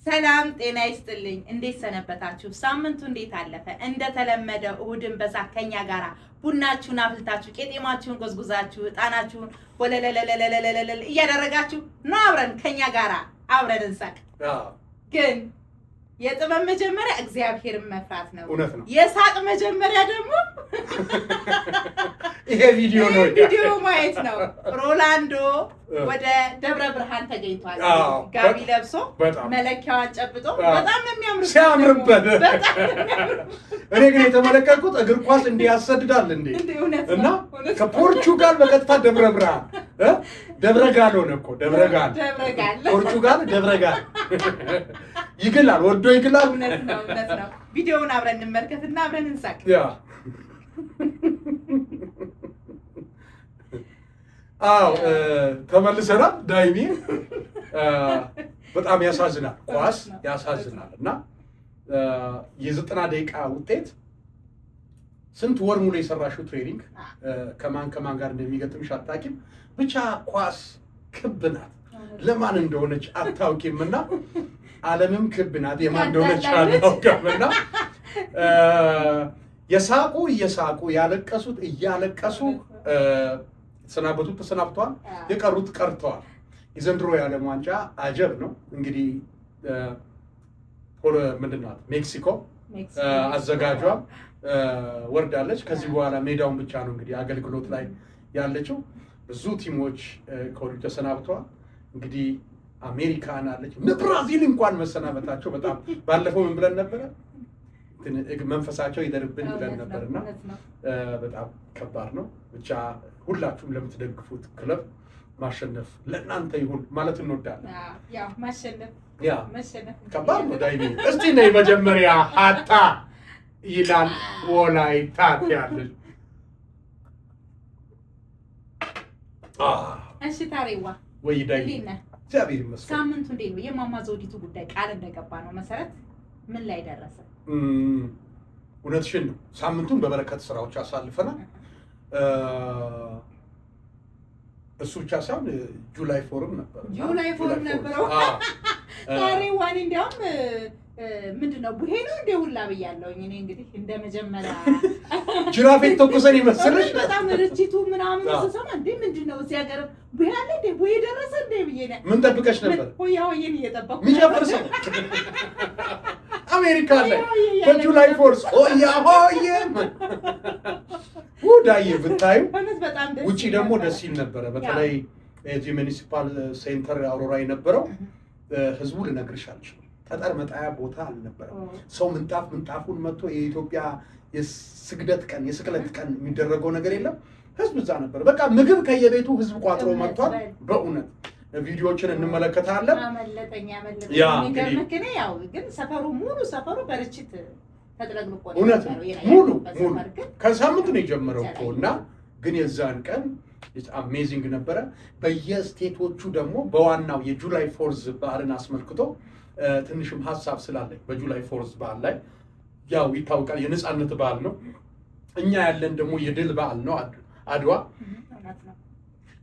ሰላም ጤና ይስጥልኝ። እንዴት ሰነበታችሁ? ሳምንቱ እንዴት አለፈ? እንደተለመደው እሁድን በሳቅ ከኛ ጋራ ቡናችሁን አፍልታችሁ፣ ቄጤማችሁን ጎዝጉዛችሁ፣ እጣናችሁን ወለለለለለለለ እያደረጋችሁ ነው፣ አብረን ከኛ ጋራ አብረን እንሳቅ። ግን የጥበብ መጀመሪያ እግዚአብሔርን መፍራት ነው። እውነት ነው። የሳቅ መጀመሪያ ደግሞ ይሄ ቪዲዮ ነው። ቪዲዮ ማየት ነው። ሮላንዶ ወደ ደብረ ብርሃን ተገኝቷል። ጋቢ ለብሶ መለኪያዋን ጨብጦ በጣም ነው የሚያምርበት። ሲያምርበት። እኔ ግን የተመለከትኩት እግር ኳስ እንዲህ ያሰድዳል እንዴ! እና ከፖርቹጋል በቀጥታ ደብረ ብርሃን፣ ደብረ ጋል ሆነ እኮ፣ ደብረ ጋል፣ ፖርቹጋል ደብረ ጋል። ይግላል፣ ወዶ ይግላል። እውነት ነው፣ እውነት ነው። ቪዲዮውን አብረን እንመልከትና አብረን እንሳቅ። አዎ፣ ተመልሰናል። ዳይሚ፣ በጣም ያሳዝናል፣ ኳስ ያሳዝናል። እና የ90 ደቂቃ ውጤት፣ ስንት ወር ሙሉ የሰራሽው training ከማን ከማን ጋር እንደሚገጥምሽ አታውቂም። ብቻ ኳስ ክብ ናት፣ ለማን እንደሆነች አታውቂም። እና ዓለምም ክብ ናት፣ የማን እንደሆነች አናውቅም። እና የሳቁ እየሳቁ፣ ያለቀሱት እያለቀሱ፣ የተሰናበቱት ተሰናብተዋል፣ የቀሩት ቀርተዋል። የዘንድሮ የዓለም ዋንጫ አጀብ ነው። እንግዲህ ምንድን ናት፣ ሜክሲኮ አዘጋጇ ወርዳለች። ከዚህ በኋላ ሜዳውን ብቻ ነው እንግዲህ አገልግሎት ላይ ያለችው። ብዙ ቲሞች ከወዲሁ ተሰናብተዋል። እንግዲህ አሜሪካን አለች፣ እነ ብራዚል እንኳን መሰናበታቸው በጣም፣ ባለፈው ምን ብለን ነበረ? መንፈሳቸው ይደርብን ብለን ነበር እና በጣም ከባድ ነው። ብቻ ሁላችሁም ለምትደግፉት ክለብ ማሸነፍ ለእናንተ ይሁን ማለት እንወዳለን። ያ ከባድ ነው። ዳይሚ፣ እስቲ ነይ፣ መጀመሪያ ሀጣ ይላል ወላይታ ያለች። እሺ ታሬዋ። ወይ ዳይ፣ እግዚአብሔር ይመስገን። ሳምንቱ እንዴት ነው? የማማ ዘውዲቱ ጉዳይ ቃል እንደገባ ነው መሰረት ምን ላይ ደረሰ? እውነትሽን ነው። ሳምንቱን በበረከት ስራዎች አሳልፈናል። እሱ ብቻ ሳይሆን July 4 ም ነበር። July 4 ነበረው። ታሬዋን እንዲያውም ምንድን ነው፣ ቡሄ ነው እንደ ሁላ ብያለሁኝ። እኔ እንግዲህ እንደ መጀመሪያ ጅራፌት ተኩሰን ይመስልሽ። በጣም ርችቱ ምናምን ስሰማ እንዴ፣ ምንድን ነው፣ እዚህ ሀገር ቡሄ አለ እንዴ፣ ቡሄ ደረሰ እንዴ ብዬ ምን ጠብቀሽ ነበር? ሆያ ሆዬን እየጠበኩ። የሚጨፍር ሰው አሜሪካ ላይ በ July 4 ሆያ ሆዬ ውዳዬ ብታዩ። ውጭ ደግሞ ደስ ይል ነበረ። በተለይ የዚህ municipal center አውሮራ የነበረው ህዝቡ ልነግርሽ አልችልም። ጠጠር መጣያ ቦታ አልነበረም። ሰው ምንጣፍ ምንጣፉን መጥቶ፣ የኢትዮጵያ የስግደት ቀን፣ የስቅለት ቀን የሚደረገው ነገር የለም። ህዝብ እዛ ነበር። በቃ ምግብ ከየቤቱ ህዝብ ቋጥሮ መጥቷል። በእውነት ቪዲዮዎችን እንመለከታለን። አመለጠኝ፣ አመለጠኝ። የሚገርምህ ያው ግን ሰፈሩ ሙሉ፣ ሰፈሩ በርችት ተጥለቅልቆ። እውነት ነው። ሙሉ ሙሉ ከሳምንት ነው የጀመረው እኮ። እና ግን የዛን ቀን amazing ነበረ። በየ state ኦቹ ደግሞ በዋናው የ July 4th በዓልን አስመልክቶ ትንሽም ሀሳብ ስላለኝ፣ በ July 4th በዓል ላይ ያው ይታወቃል የነፃነት በዓል ነው። እኛ ያለን ደግሞ የድል በዓል ነው አድዋ።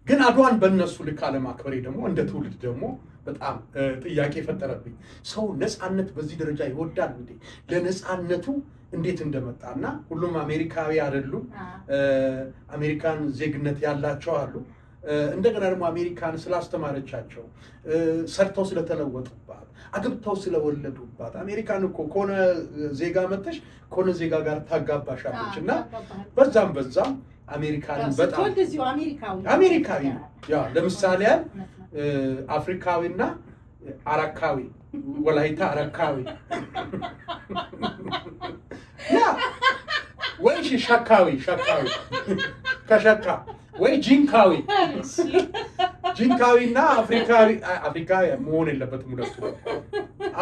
ግን አድዋን በእነሱ ልክ አለማክበሬ ደግሞ እንደ ትውልድ ደግሞ በጣም ጥያቄ ፈጠረብኝ። ሰው ነፃነት በዚህ ደረጃ ይወዳል እንዴ? ለነፃነቱ እንዴት እንደመጣ። እና ሁሉም አሜሪካዊ አይደሉም። አሜሪካን ዜግነት ያላቸው አሉ። እንደገና ደግሞ አሜሪካን ስላስተማረቻቸው፣ ሰርተው ስለተለወጡባት፣ አግብተው ስለወለዱባት፣ አሜሪካን እኮ ከሆነ ዜጋ መጥተሽ ከሆነ ዜጋ ጋር ታጋባሻለች። እና በዛም በዛም አሜሪካንን በጣም አሜሪካዊ ነው። ያ ለምሳሌ ያህል አፍሪካዊና አረካዊ፣ ወላይታ አረካዊ፣ ያ ወይ ሸካዊ፣ ሸካዊ ከሸካ፣ ወይ ጂንካዊ፣ ጂንካዊና አፍሪካዊ፣ አፍሪካዊ መሆን የለበትም ሁለቱ፣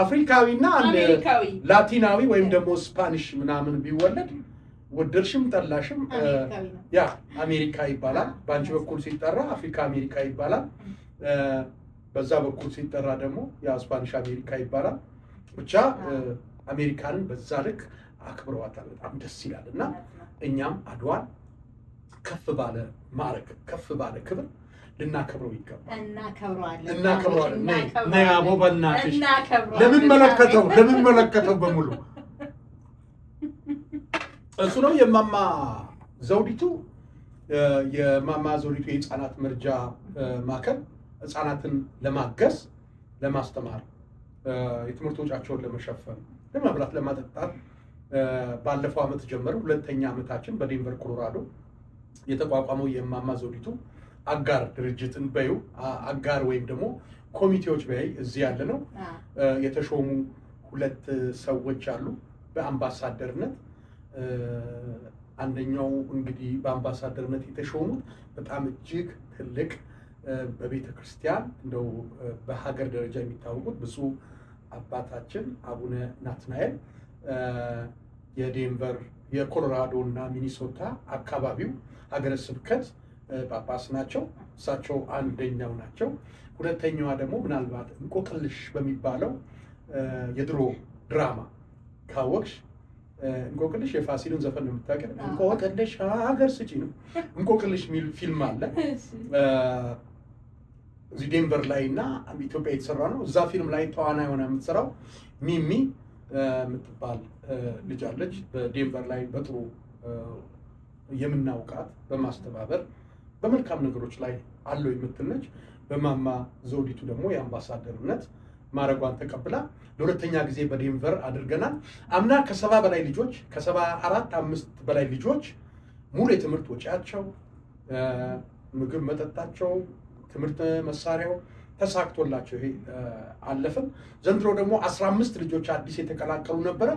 አፍሪካዊና አንድ ላቲናዊ ወይም ደግሞ Spanish ምናምን ቢወለድ ወደድሽም ጠላሽም ያ አሜሪካ ይባላል። በአንቺ በኩል ሲጠራ አፍሪካ አሜሪካ ይባላል። በዛ በኩል ሲጠራ ደግሞ ያ Spanish አሜሪካ ይባላል። ብቻ አሜሪካንን በዛ ልክ አክብረዋታል። በጣም ደስ ይላል። እና እኛም አድዋን ከፍ ባለ ማዕረግ፣ ከፍ ባለ ክብር ልናከብረው ይገባል። እናከብረዋለን፣ እናከብረዋለን። ነይ አቦ በእናትሽ እናከብረዋለን። ለሚመለከተው በሙሉ እሱ ነው። የማማ ዘውዲቱ የህፃናት መርጃ ማዕከል ህፃናትን ለማገዝ፣ ለማስተማር፣ የትምህርት ወጪያቸውን ለመሸፈን፣ ለመብላት፣ ለማጠጣት ባለፈው ዓመት ጀመረ። ሁለተኛ ዓመታችን በዴንቨር ኮሎራዶ የተቋቋመው የማማ ዘውዲቱ አጋር ድርጅትን በዩ አጋር ወይም ደግሞ ኮሚቴዎች በይ እዚህ ያለ ነው። የተሾሙ ሁለት ሰዎች አሉ በአምባሳደርነት። አንደኛው እንግዲህ በአምባሳደርነት የተሾሙት በጣም እጅግ ትልቅ በቤተ ክርስቲያን እንደው በሀገር ደረጃ የሚታወቁት ብፁዕ አባታችን አቡነ ናትናኤል የዴንቨር፣ የኮሎራዶ እና ሚኒሶታ አካባቢው ሀገረ ስብከት ጳጳስ ናቸው። እሳቸው አንደኛው ናቸው። ሁለተኛዋ ደግሞ ምናልባት እንቆቅልሽ በሚባለው የድሮ ድራማ ካወቅሽ፣ እንቆቅልሽ የፋሲልን ዘፈን ነው የምታውቂው። እንቆቅልሽ ሀገር ስጪ ነው። እንቆቅልሽ የሚል ፊልም አለ እዚህ ዴንቨር ላይ እና ኢትዮጵያ የተሰራ ነው። እዛ ፊልም ላይ ተዋናይ ሆና የምትሰራው ሚሚ የምትባል ልጅ አለች። በዴንቨር ላይ በጥሩ የምናውቃት፣ በማስተባበር በመልካም ነገሮች ላይ አለው የምትል ነች። በማማ ዘውዲቱ ደግሞ የአምባሳደርነት ማዕረጓን ተቀብላ ለሁለተኛ ጊዜ በዴንቨር አድርገናል። አምና ከ70 በላይ ልጆች፣ ከ74 5 በላይ ልጆች ሙሉ የትምህርት ወጪያቸው፣ ምግብ መጠጣቸው፣ ትምህርት መሳሪያው ተሳክቶላቸው ይሄ አለፍን። ዘንድሮ ደግሞ 15 ልጆች አዲስ የተቀላቀሉ ነበረ።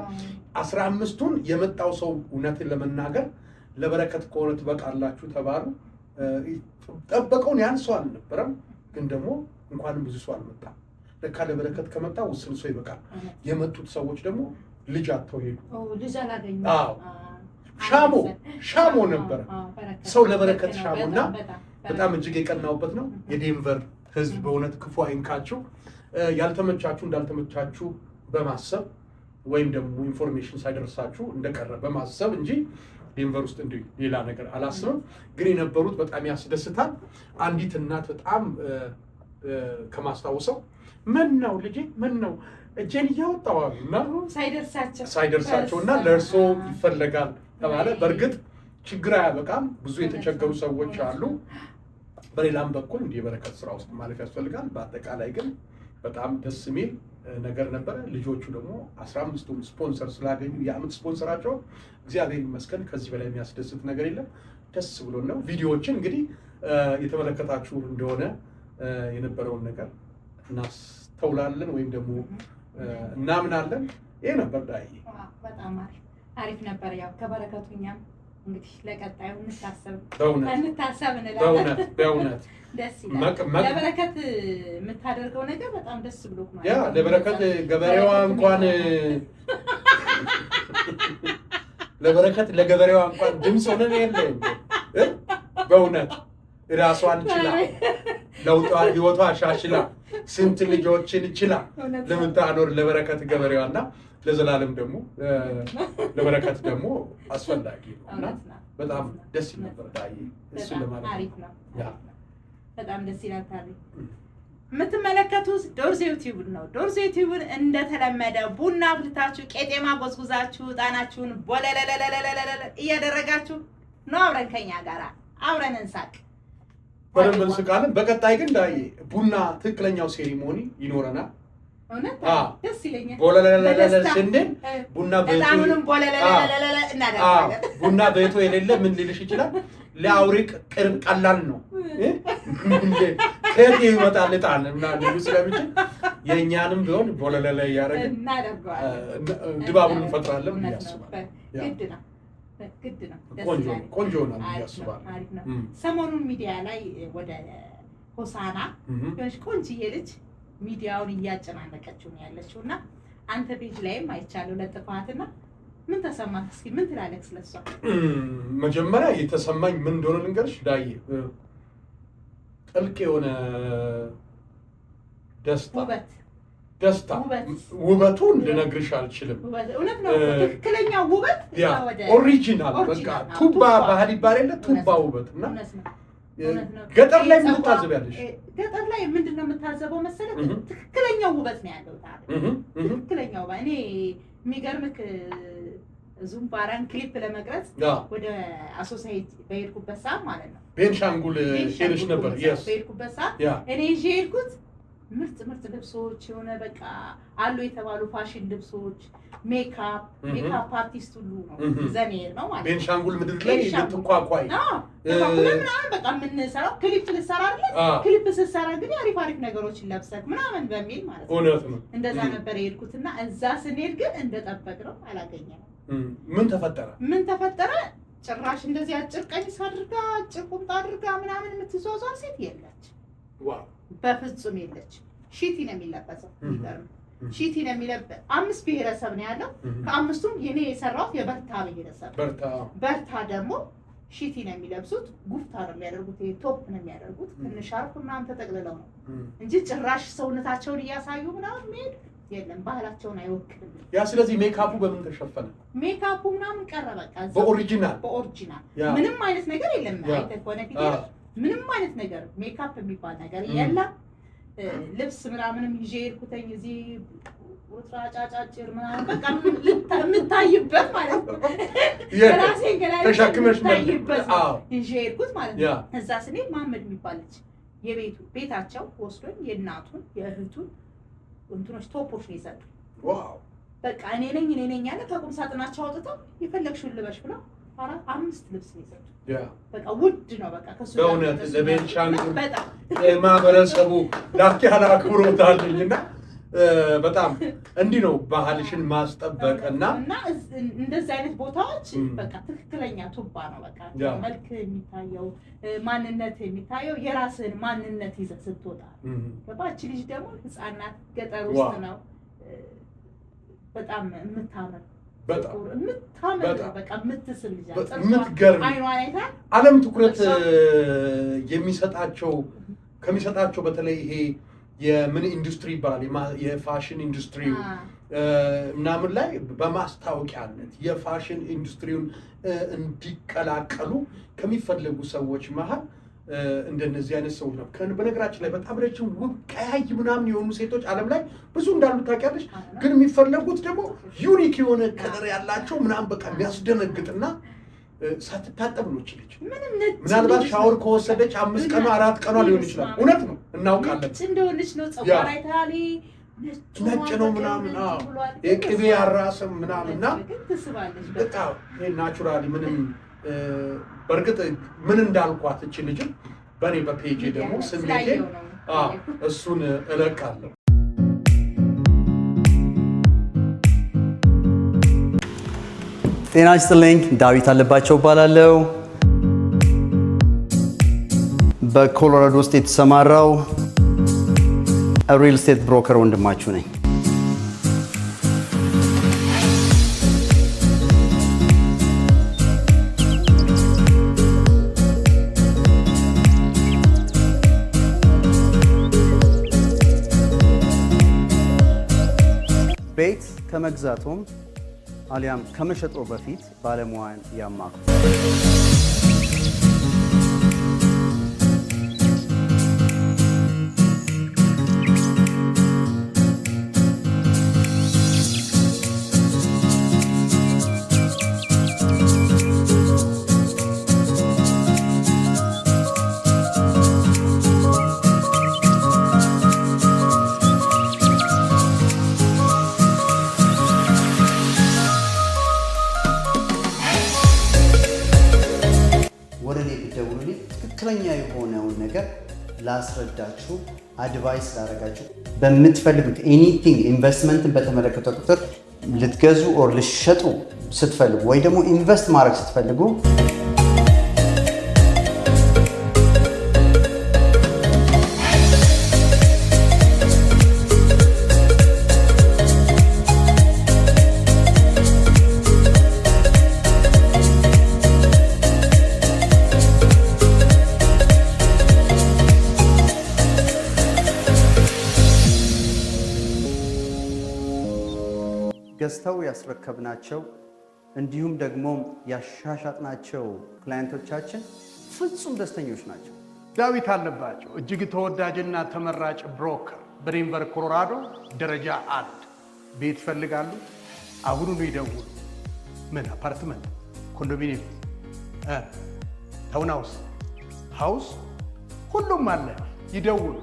15ቱን የመጣው ሰው እውነትን ለመናገር ለበረከት ከሆነ ትበቃላችሁ ተባሉ። ጠበቀውን ያን ሰው አልነበረም፣ ግን ደግሞ እንኳንም ብዙ ሰው አልመጣም። ለካ ለበረከት ከመጣ ውስን ሰው ይበቃል። የመጡት ሰዎች ደግሞ ልጅ አጥተው ሄዱ። ልጅ አላገኙም። አዎ፣ ሻሞ ሻሞ ነበረ ሰው ለበረከት ሻሞ እና በጣም እጅግ የቀናውበት ነው። የዴንቨር ህዝብ በእውነት ክፉ አይንካችሁ። ያልተመቻችሁ እንዳልተመቻችሁ በማሰብ ወይም ደግሞ information ሳይደርሳችሁ እንደቀረ በማሰብ እንጂ ዴንቨር ውስጥ እንዲሁ ሌላ ነገር አላስብም። ግን የነበሩት በጣም ያስደስታል። አንዲት እናት በጣም ከማስታውሰው ምን ነው ልጄ፣ ምን ነው እጄን እያወጣሁ አሉ እና ሳይደርሳቸው ሳይደርሳቸው እና ለእርሶ ይፈለጋል ተባለ። በእርግጥ ችግር አያበቃም። ብዙ የተቸገሩ ሰዎች አሉ። በሌላም በኩል እንዲህ የበረከት ስራ ውስጥ ማለፍ ያስፈልጋል። በአጠቃላይ ግን በጣም ደስ የሚል ነገር ነበረ። ልጆቹ ደግሞ 15ቱም ስፖንሰር ስላገኙ የአመት ስፖንሰራቸው እግዚአብሔር ይመስገን። ከዚህ በላይ የሚያስደስት ነገር የለም። ደስ ብሎን ነው። ቪዲዮዎችን እንግዲህ የተመለከታችሁ እንደሆነ የነበረውን ነገር እናስተውላለን ወይም ደግሞ እናምናለን። ይሄ ነበር ዳይ። በጣም አሪፍ አሪፍ ነበር። ያው ከበረከቱ እኛም እንግዲህ ለቀጣዩ እንታሰብ በእውነት እንታሰብ እንላለን። በእውነት በእውነት። ደስ ይላል። ለበረከት የምታደርገው ነገር በጣም ደስ ብሎ ማለት ያ ለበረከት ገበሬዋ እንኳን ለበረከት ለገበሬዋ እንኳን ድምፅ ሆነን የለ እ? በእውነት ራሷን ችላ፣ ለውጧ ህይወቷ ሻሽላ፣ ስንት ልጆችን ችላ ለምን ታኖር ለበረከት ገበሬዋ እና ለዘላለም ደግሞ ለበረከት ደግሞ አስፈላጊ ነው እና በጣም ደስ ይል ነበር ዳዬ፣ እሱን ለማለት ነው። አሪፍ ነው። ያ። አሪፍ ነው። በጣም ደስ ይላል። ታሪ የምትመለከቱት ዶርዜ ዩቲዩብ ነው። ዶርዜ ዩቲዩብን እንደተለመደ ቡና አፍልታችሁ፣ ቄጤማ ጎዝጉዛችሁ፣ ዕጣናችሁን ቦለለለለለለለ እያደረጋችሁ ነው። አብረን ከኛ ጋር አብረን እንሳቅ። በደንብ እንስቃለን። በቀጣይ ግን ዳዬ ቡና ትክክለኛው ceremony ይኖረናል። እውነት ደስ ይለኛል። ቦለለለለለ በደስታ። ስንል ቡና ቤቱ ዕጣኑንም ቦለለለለለለ እናደርጋለን። ቡና ቤቱ የሌለ ምን ሊልሽ ይችላል? ለአውሪቅ ቅርብ ቀላል ነው እ? እንዴ፣ ከየት ይመጣል ዕጣን ምናምን ሊሉ ስለሚችል የእኛንም ቢሆን ቦለለለ እያደረግን እናደርገዋለን። ድባቡን እንፈጥራለን ብዬ እውነት ነው። አስባለሁ። ያ። ግድ ነው፣ ግድ ነው። ደስ ቆንጆ ይላል። ቆንጆ ይሆናል ብዬ አሪፍ ነው፣ አስባለሁ። አሪፍ ነው። ሰሞኑን ሚዲያ ላይ ወደ ሆሳና የሆነች ቆንጅዬ ልጅ ሚዲያውን እያጨናነቀችው ነው ያለችው እና አንተ page ላይም አይቻለሁ ለጥፋትና ምን ተሰማህ? እስኪ ምን ትላለህ ስለሷ? መጀመሪያ የተሰማኝ ምን እንደሆነ ልንገርሽ ዳዬ፣ ጥልቅ የሆነ ደስታ። ውበት። ደስታ። ውበት። ውበቱን ልነግርሽ አልችልም። ውበት እውነት ነው እኮ ትክክለኛ ውበት ያ እዛ ወደ original በቃ original፣ አዎ፣ ቱባ ቱባ። ባህል ይባል የለ ቱባ እውነት ነው። ውበት እና እውነት ነው። እውነት ነው። ገጠር ላይ ምን ትታዘቢያለሽ? ገጠር ላይ ምንድን ነው የምታዘበው መሰለህ? ትክክለኛው ውበት ነው ያለው ታዲያ። እህ እህ ትክክለኛው እኔ የሚገርምክ ዙምባራን ክሊፕ ለመቅረጽ ወደ አሶሳ በሄድኩበት ሰዓት ማለት ነው። ቤንሻንጉል ሄደሽ ነበር? Yes. በሄድኩበት ሰዓት እኔ ይዤ የሄድኩት ምርጥ ምርጥ ልብሶች፣ የሆነ በቃ አሉ የተባሉ ፋሽን ልብሶች፣ makeup፣ makeup artist ሁሉ ነው ይዘን የሄድነው ማለት ነው። ቤንሻንጉል ምድር ላይ ቤንሻንጉል። ልትኳኳይ አዎ፣ ተኳኩለን ምናምን በቃ የምንሰራው ክሊፕ ልሰራ አይደለ? ክሊፕ ስትሰራ እንግዲህ አሪፍ አሪፍ ነገሮችን ለብሰህ ምናምን በሚል ማለት ነው። እውነት ነው። እንደዛ ነበር የሄድኩትና እዛ ስንሄድ ግን እንደጠበቅነው አላገኘንም። ምን ተፈጠረ? ምን ተፈጠረ? ጭራሽ እንደዚህ አጭር ቀሚስ አድርጋ፣ አጭር ቁምጣ አድርጋ ምናምን የምትዟዟር ሴት የለች። በፍጹም የለች። ሺቲ ነው የሚለበሰው። የሚገርም ሺቲ ነው የሚለበ አምስት ብሔረሰብ ነው ያለው። ከአምስቱም የኔ የሰራሁት የበርታ ብሔረሰብ። በርታ። በርታ ደግሞ ሺቲ ነው የሚለብሱት፣ ጉፍታ ነው የሚያደርጉት፣ ይሄ top ነው የሚያደርጉት። ትንሽ ሻርፕ ምናምን ተጠቅልለው ነው እንጂ ጭራሽ ሰውነታቸውን እያሳዩ ምናምን መሄድ የለም፣ ባህላቸውን አይወክልም። Yeah፣ ስለዚህ ሜካፑ በምን ተሸፈነ? ሜካፑ ምናምን ቀረ በቃ እዛው። በ original። በ original ምንም አይነት ነገር የለም። አይተህ ከሆነ ፊቴ ላይ ምንም አይነት ነገር ሜካፕ የሚባል ነገር የለም። ልብስ ምናምንም ይዤ ሄድኩተኝ እዚህ ቁጥራጭ አጫጭር ምናምን በቃ የምታይበት ማለት ነው። ራሴን ገላ ተሸክመሽ የምታይበት ነው ይዤ ሄድኩት ማለት ነው። እዛ ስንሄድ መሀመድ የሚባል ልጅ የቤቱ ቤታቸው ወስዶኝ የእናቱን የእህቱን እንትኖች top ኦች ነው የሰጡኝ። በቃ እኔ ነኝ እኔ ነኝ ያለ ከቁም ሳጥናቸው አውጥተው የፈለግሽውን ልበሽ ብለው አራት አምስት ልብስ ነው የሰጡኝ። በቃ ውድ ነው በቃ ከሱ ጋር በእውነት ከሱ ጋር ለቤንሻንጉል በጣም ማህበረሰቡ ላቅ ያለ አክብሮት አለኝ እና በጣም እንዲህ ነው ባህልሽን ማስጠበቅ እና እና እንደዚህ አይነት ቦታዎች በቃ ትክክለኛ ቱባ ነው። በቃ መልክ የሚታየው፣ ማንነት የሚታየው የራስህን ማንነት ይዘህ ስትወጣ። ገባህ? ልጅ ደግሞ ህፃናት ገጠር ውስጥ ነው፣ በጣም የምታምር፣ በጣም ጥቁር የምታምር፣ በጣም በቃ የምትስብ ልጅ ናት። ጥርሷ የምትገርም አይኗን አይታ ዓለም ትኩረት የሚሰጣቸው ከሚሰጣቸው በተለይ ይሄ የምን ኢንዱስትሪ ይባላል፣ የፋሽን ኢንዱስትሪ ምናምን ላይ በማስታወቂያነት የፋሽን ኢንዱስትሪውን እንዲቀላቀሉ ከሚፈለጉ ሰዎች መሀል እንደነዚህ አይነት ሰዎች ነው። በነገራችን ላይ በጣም ረጅም ውብ ቀያይ ምናምን የሆኑ ሴቶች ዓለም ላይ ብዙ እንዳሉ ታውቂያለሽ። ግን የሚፈለጉት ደግሞ unique የሆነ color ያላቸው ምናምን በቃ የሚያስደነግጥና ሳትታጠብ ነው እች ልጅ። ምንም ነጭ ምናልባት እንደሆነች ሻወር ነው። ከወሰደች 5 ቀኗ 4 ቀኗ ሊሆን ይችላል። እውነት ነው፣ እናውቃለን። ነጭ እንደሆነች ነው። ፀጉሯን አይተሃል? ነጭ ነጭ ሆኗል፣ ነው በቃ ምናምን ነጭ ብሏል። ግን የቅቤ ትስባለች። አራስም ምናምን እና ግን ትስባለች በቃ ይሄ naturally ምንም በእርግጥ ምን እንዳልኳት እች ልጅም በእኔ በ page ደግሞ ስሜቴ ስላየው ነው። አዎ፣ እሱን እለቃለሁ። ጤና ይስጥልኝ። ዳዊት አለባቸው እባላለሁ። በኮሎራዶ ውስጥ የተሰማራው real estate broker ወንድማችሁ ነኝ። ቤት ከመግዛቶም አሊያም ከመሸጦ በፊት ባለሙያን ያማክሩ። ወደ እኔ ብትደውሉልኝ ትክክለኛ የሆነውን ነገር ላስረዳችሁ፣ advice ላደርጋችሁ በምትፈልጉት anything investment ን በተመለከተ ቁጥር ልትገዙ or ልትሸጡ ስትፈልጉ ወይ ደግሞ invest ማድረግ ስትፈልጉ። ገዝተው ያስረከብናቸው እንዲሁም ደግሞ ያሻሻጥናቸው client ኦቻችን ፍጹም ደስተኞች ናቸው። ዳዊት አለባቸው እጅግ ተወዳጅና ተመራጭ broker በዴንቨር ኮሎራዶ ደረጃ 1 ቤት ይፈልጋሉ? አሁኑኑ ይደውሉ። ምን አፓርትመንት፣ ኮንዶሚኒየም፣ townhouse፣ house ሁሉም አለ። ይደውሉ።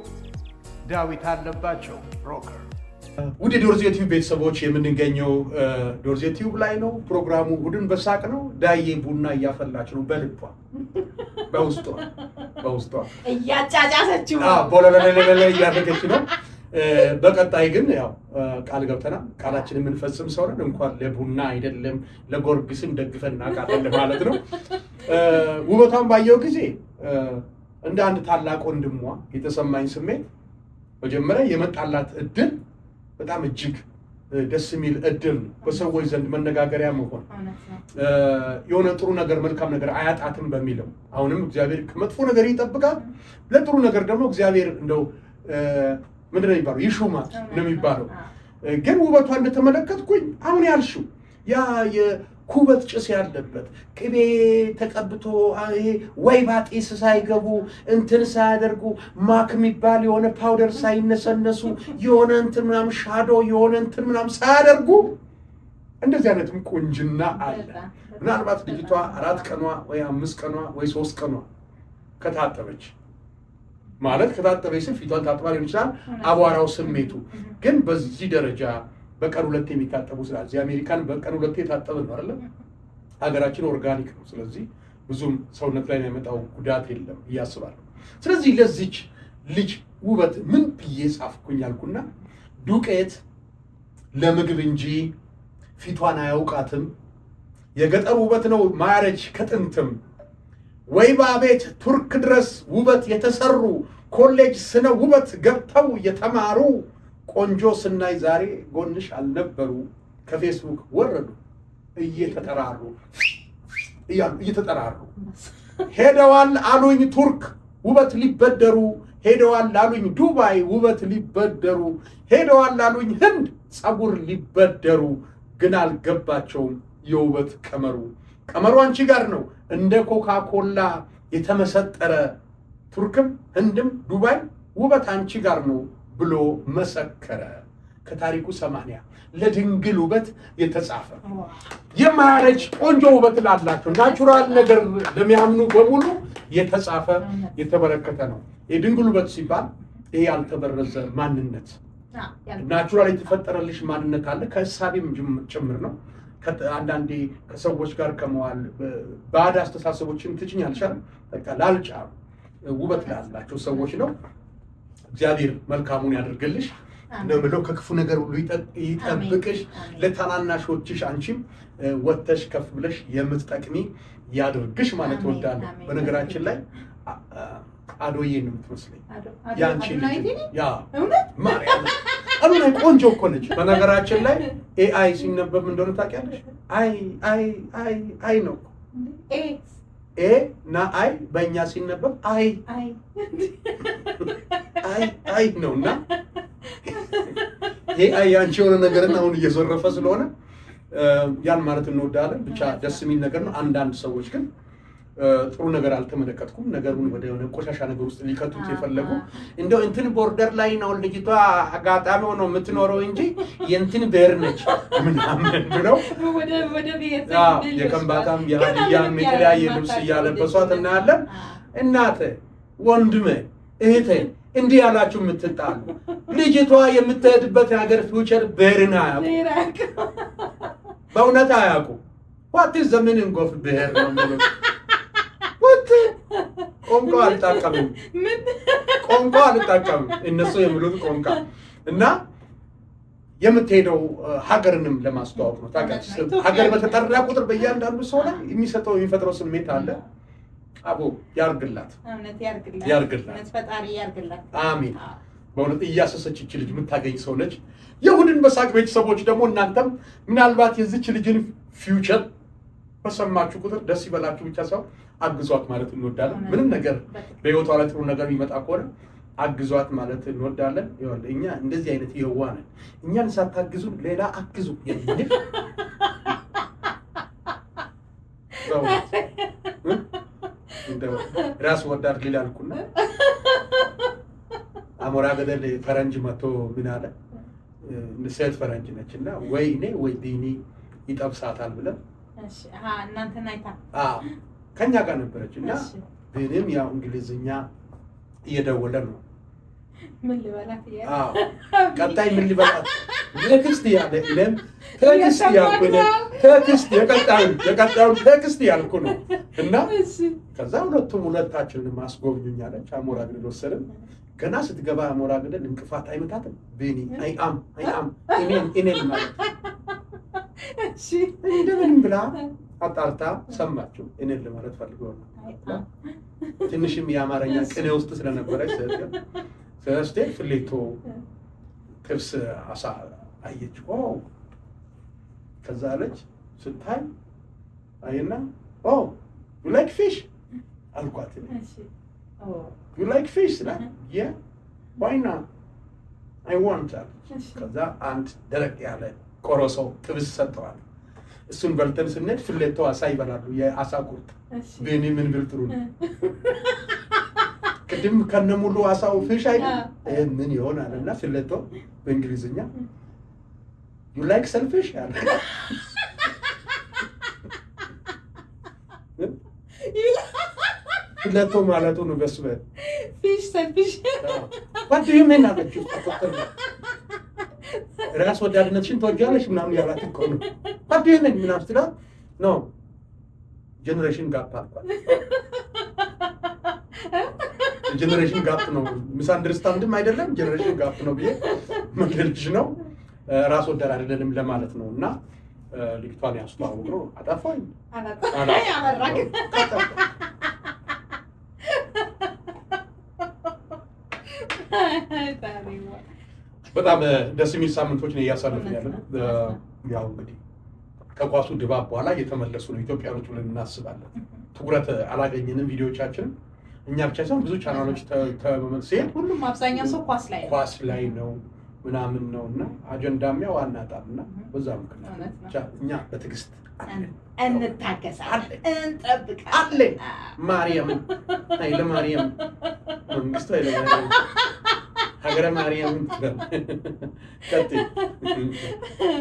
ዳዊት አለባቸው broker። ውድ የዶርዜ ቲዩብ ቤተሰቦች፣ የምንገኘው ዶርዜ ቲዩብ ላይ ነው። ፕሮግራሙ እሑድን በሳቅ ነው። ዳዬ ቡና እያፈላች ነው በልቧ በውስጧ በውስጧ እያጫጫሰችው ቦለለለለ እያደረገች ነው። በቀጣይ ግን ያው ቃል ገብተናል። ቃላችን የምንፈጽም ሰው ነን። እንኳን ለቡና አይደለም ለጎርጊስም ደግፈን እናውቃለን ማለት ነው። ውበቷን ባየው ጊዜ እንደ አንድ ታላቅ ወንድሟ የተሰማኝ ስሜት መጀመሪያ የመጣላት እድል በጣም እጅግ ደስ የሚል እድል ነው። በሰዎች ዘንድ መነጋገሪያ መሆን፣ የሆነ ጥሩ ነገር መልካም ነገር አያጣትም በሚለው አሁንም እግዚአብሔር ከመጥፎ ነገር ይጠብቃል። ለጥሩ ነገር ደግሞ እግዚአብሔር እንደው ምንድን ነው የሚባለው ይሹማት ነው የሚባለው። ግን ውበቷ እንደተመለከትኩኝ አሁን ያልሽው ያ የኩበት ጭስ ያለበት ቅቤ ተቀብቶ ይሄ ወይባ ጢስ ሳይገቡ እንትን ሳያደርጉ MAC የሚባል የሆነ powder ሳይነሰነሱ የሆነ እንትን ምናምን shadow የሆነ እንትን ምናምን ሳያደርጉ እንደዚህ አይነትም ቁንጅና አለ። ምናልባት ልጅቷ 4 ቀኗ ወይ 5 ቀኗ ወይ 3 ቀኗ ከታጠበች፣ ማለት ከታጠበች ስል ፊቷን ታጥባ ሊሆን ይችላል። አቧራው ስሜቱ ግን በዚህ ደረጃ በቀን ሁለቴ የሚታጠቡ ስላለ እዚህ አሜሪካን በቀን ሁለቴ የታጠብን ነው አይደለም። ሀገራችን organic ነው። ስለዚህ ብዙም ሰውነት ላይ የሚያመጣው ጉዳት የለም እያስባለሁ። ስለዚህ ለዚች ልጅ ውበት ምን ብዬ ጻፍኩኝ አልኩና ዱቄት ለምግብ እንጂ ፊቷን አያውቃትም። የገጠር ውበት ነው ማረጅ ከጥንትም። ወይባ ቤት ቱርክ ድረስ ውበት የተሰሩ፣ ኮሌጅ ስነ ውበት ገብተው የተማሩ፣ ቆንጆ ስናይ ዛሬ ጎንሽ አልነበሩ። ከፌስቡክ ወረዱ እየተጠራሩ እያሉ እየተጠራሩ ሄደዋል አሉኝ ቱርክ ውበት ሊበደሩ፣ ሄደዋል አሉኝ ዱባይ ውበት ሊበደሩ፣ ሄደዋል አሉኝ ህንድ ፀጉር ሊበደሩ። ግን አልገባቸውም የውበት ቀመሩ። ቀመሩ አንቺ ጋር ነው እንደ ኮካ ኮላ የተመሰጠረ። ቱርክም ህንድም ዱባይ ውበት አንቺ ጋር ነው ብሎ መሰከረ። ከታሪኩ 80 ለድንግል ውበት የተጻፈ፣ የማያረጅ ቆንጆ ውበት ላላቸው፣ natural ነገር ለሚያምኑ በሙሉ የተጻፈ የተበረከተ ነው። የድንግል ውበት ሲባል ይሄ ያልተበረዘ ማንነት፣ natural የተፈጠረልሽ ማንነት አለ። ከእሳቤም ጭምር ነው። አንዳንዴ ከሰዎች ጋር ከመዋል ባዕድ አስተሳሰቦችን ትጭኛለሽ አይደል? በቃ ላልጫሉ ውበት ላላቸው ሰዎች ነው። እግዚአብሔር መልካሙን ያደርግልሽ ነው ብለው ከክፉ ነገር ሁሉ ይጠብቅሽ። ለታናናሾችሽ አንቺም ወጥተሽ ከፍ ብለሽ የምትጠቅሚ ያድርግሽ ማለት እወዳለሁ። በነገራችን ላይ አዶዬ ነው የምትመስለኝ ያንቺ ልጅ። ያ ማርያም አዶናይ ቆንጆ እኮ ነች። በነገራችን ላይ AI ሲነበብ እንደሆነ ታውቂያለሽ? አይ አይ አይ አይ ነው። A እና I በእኛ ሲነበብ አይ አይ አይ ነው። እና AI ያንቺ የሆነ ነገርን አሁን እየዘረፈ ስለሆነ ያን ማለት እንወዳለን። ብቻ ደስ የሚል ነገር ነው። አንዳንድ ሰዎች ግን ጥሩ ነገር አልተመለከትኩም። ነገሩን ወደ የሆነ ቆሻሻ ነገር ውስጥ ሊከቱት የፈለጉ እንደው እንትን border ላይ ነው ልጅቷ አጋጣሚ ሆኖ የምትኖረው እንጂ የእንትን ብሔር ነች ምናምን ብለው የከምባታም የሀዲያም የተለያየ ልብስ እያለበሷት እናያለን። እናተ ወንድሜ እህቴ እንዲህ ያላችሁ የምትጣሉ፣ ልጅቷ የምትሄድበት የሀገር future ብሔርን አያውቁ፣ በእውነት አያውቁ። What is the meaning of ብሔር ነው የሚሉት። What ቋንቋ አልጠቀምም፣ ቋንቋ አልጠቀምም። እነሱ የሚሉት ቋንቋ እና የምትሄደው ሀገርንም ለማስተዋወቅ ነው። ታውቂያለሽ፣ ሀገር በተጠራ ቁጥር በእያንዳንዱ ሰው ላይ የሚሰጠው የሚፈጥረው ስሜት አለ። አቦ ያርግላት፣ ያርግላት፣ ፈጣሪ ያርግላት። አሚን። በእውነት እያሰሰች ይቺ ልጅ የምታገኝ ሰው ነች። የእሑድን በሳቅ ቤተሰቦች ደግሞ እናንተም ምናልባት የዚች ልጅን future በሰማችሁ ቁጥር ደስ ይበላችሁ ብቻ ሳይሆን አግዟት ማለት እንወዳለን። ምንም ነገር በህይወቷ ላይ ጥሩ ነገር የሚመጣ ከሆነ አግዟት ማለት እንወዳለን። ይኸውልህ እኛ እንደዚህ አይነት የዋህ ነን። እኛን ሳታግዙ ሌላ አግዙ የሚል በእውነት እንደው ራስ ወዳድ ሊል አልኩና አሞራ ገደል ፈረንጅ መጥቶ ምን አለ፣ ሴት ፈረንጅ ነች እና ወይ እኔ ወይ ቢኒ ይጠብሳታል ብለን እሺ፣ አሃ፣ እናንተን አይታ? አዎ፣ ከኛ ጋር ነበረች እና ቢኒም ያው እንግሊዝኛ እየደወለ ነው። ምን ልበላት እያለ? አዎ፣ ቀጣይ ምን ሊበላት next ያለ፣ እኔም text ያልኩ፣ እኔም text የቀጣዩን text ያልኩ ነው እና ከዛ ሁለቱም ሁለታችንን አስጎብኙኝ አለች። አሞራ ገደል ወሰድን። ገና ስትገባ አሞራ ገደል እንቅፋት አይመታትም። ቢኒ "I am, I am" እኔን እኔን ማለት እንደምንም ብላ አጣርታ ሰማችው። እኔን ለማለት ፈልገው ነው። ትንሽም የአማርኛ ቅኔ ውስጥ ስለነበረች ስትሄድ ፍሌቶ ጥብስ አሳ አየች። "Oh" ከዛ አለች፣ ስታይ አይና "Oh, you like fish?" አልኳት። "You like fish?" ስላት "Yeah, why not? I want" አለች። ከዛ አንድ ደረቅ ያለ ቆሮሶ ጥብስ ሰጠዋል። እሱን በልተን ስንሄድ ፍሌቶ አሳ ይበላሉ፣ የአሳ ቁርጥ። ቤኒ ምን ብል ጥሩ ነው? ቅድም ከነሙሉ አሳው fish አይደል? ይሄ ምን ይሆናል? እና ፍሌቶ በእንግሊዝኛ "You like selfish?" አለ። ፍሌቶ ማለቱ ነው። በሱ Fish selfish. "What do you mean?" አለችው። ራስ ወዳድነትሽን ትወጃለሽ ምናምን ያላት እኮ ነው። "What do you mean?" ምናምን ስትላት "No, generation gap" አልኳት። Generation gap ነው፣ misunderstand ም አይደለም፣ generation gap ነው ብዬ መግለልሽ ነው። ራስ ወዳድ አይደለንም ለማለት ነው። እና ልጅቷን ያስተዋውቅ ነው። አጠፋኝ? አበራክ። በጣም ደስ የሚል ሳምንቶች ነው እያሳለፍን ያለ። ያው እንግዲህ ከኳሱ ድባብ በኋላ እየተመለሱ ነው ኢትዮጵያኖች ብለን እናስባለን። ትኩረት አላገኘንም ቪዲዮቻችንም፣ እኛ ብቻ ሳይሆን ብዙ ቻናሎች ሲሄድ ሁሉም አብዛኛው ሰው ኳስ ላይ ነው። ኳስ ላይ ነው ምናምን ነው እና አጀንዳም ያው አናጣም እና በዛ ምክንያት እኛ በትዕግስት አለን። እንታገሳለን፣ እንጠብቃለን። አለን። ማርያምን፣ ኃይለ ማርያም፣ መንግስቱ ኃይለ ማርያም፣ ሀገረ ማርያም። ቀጥይ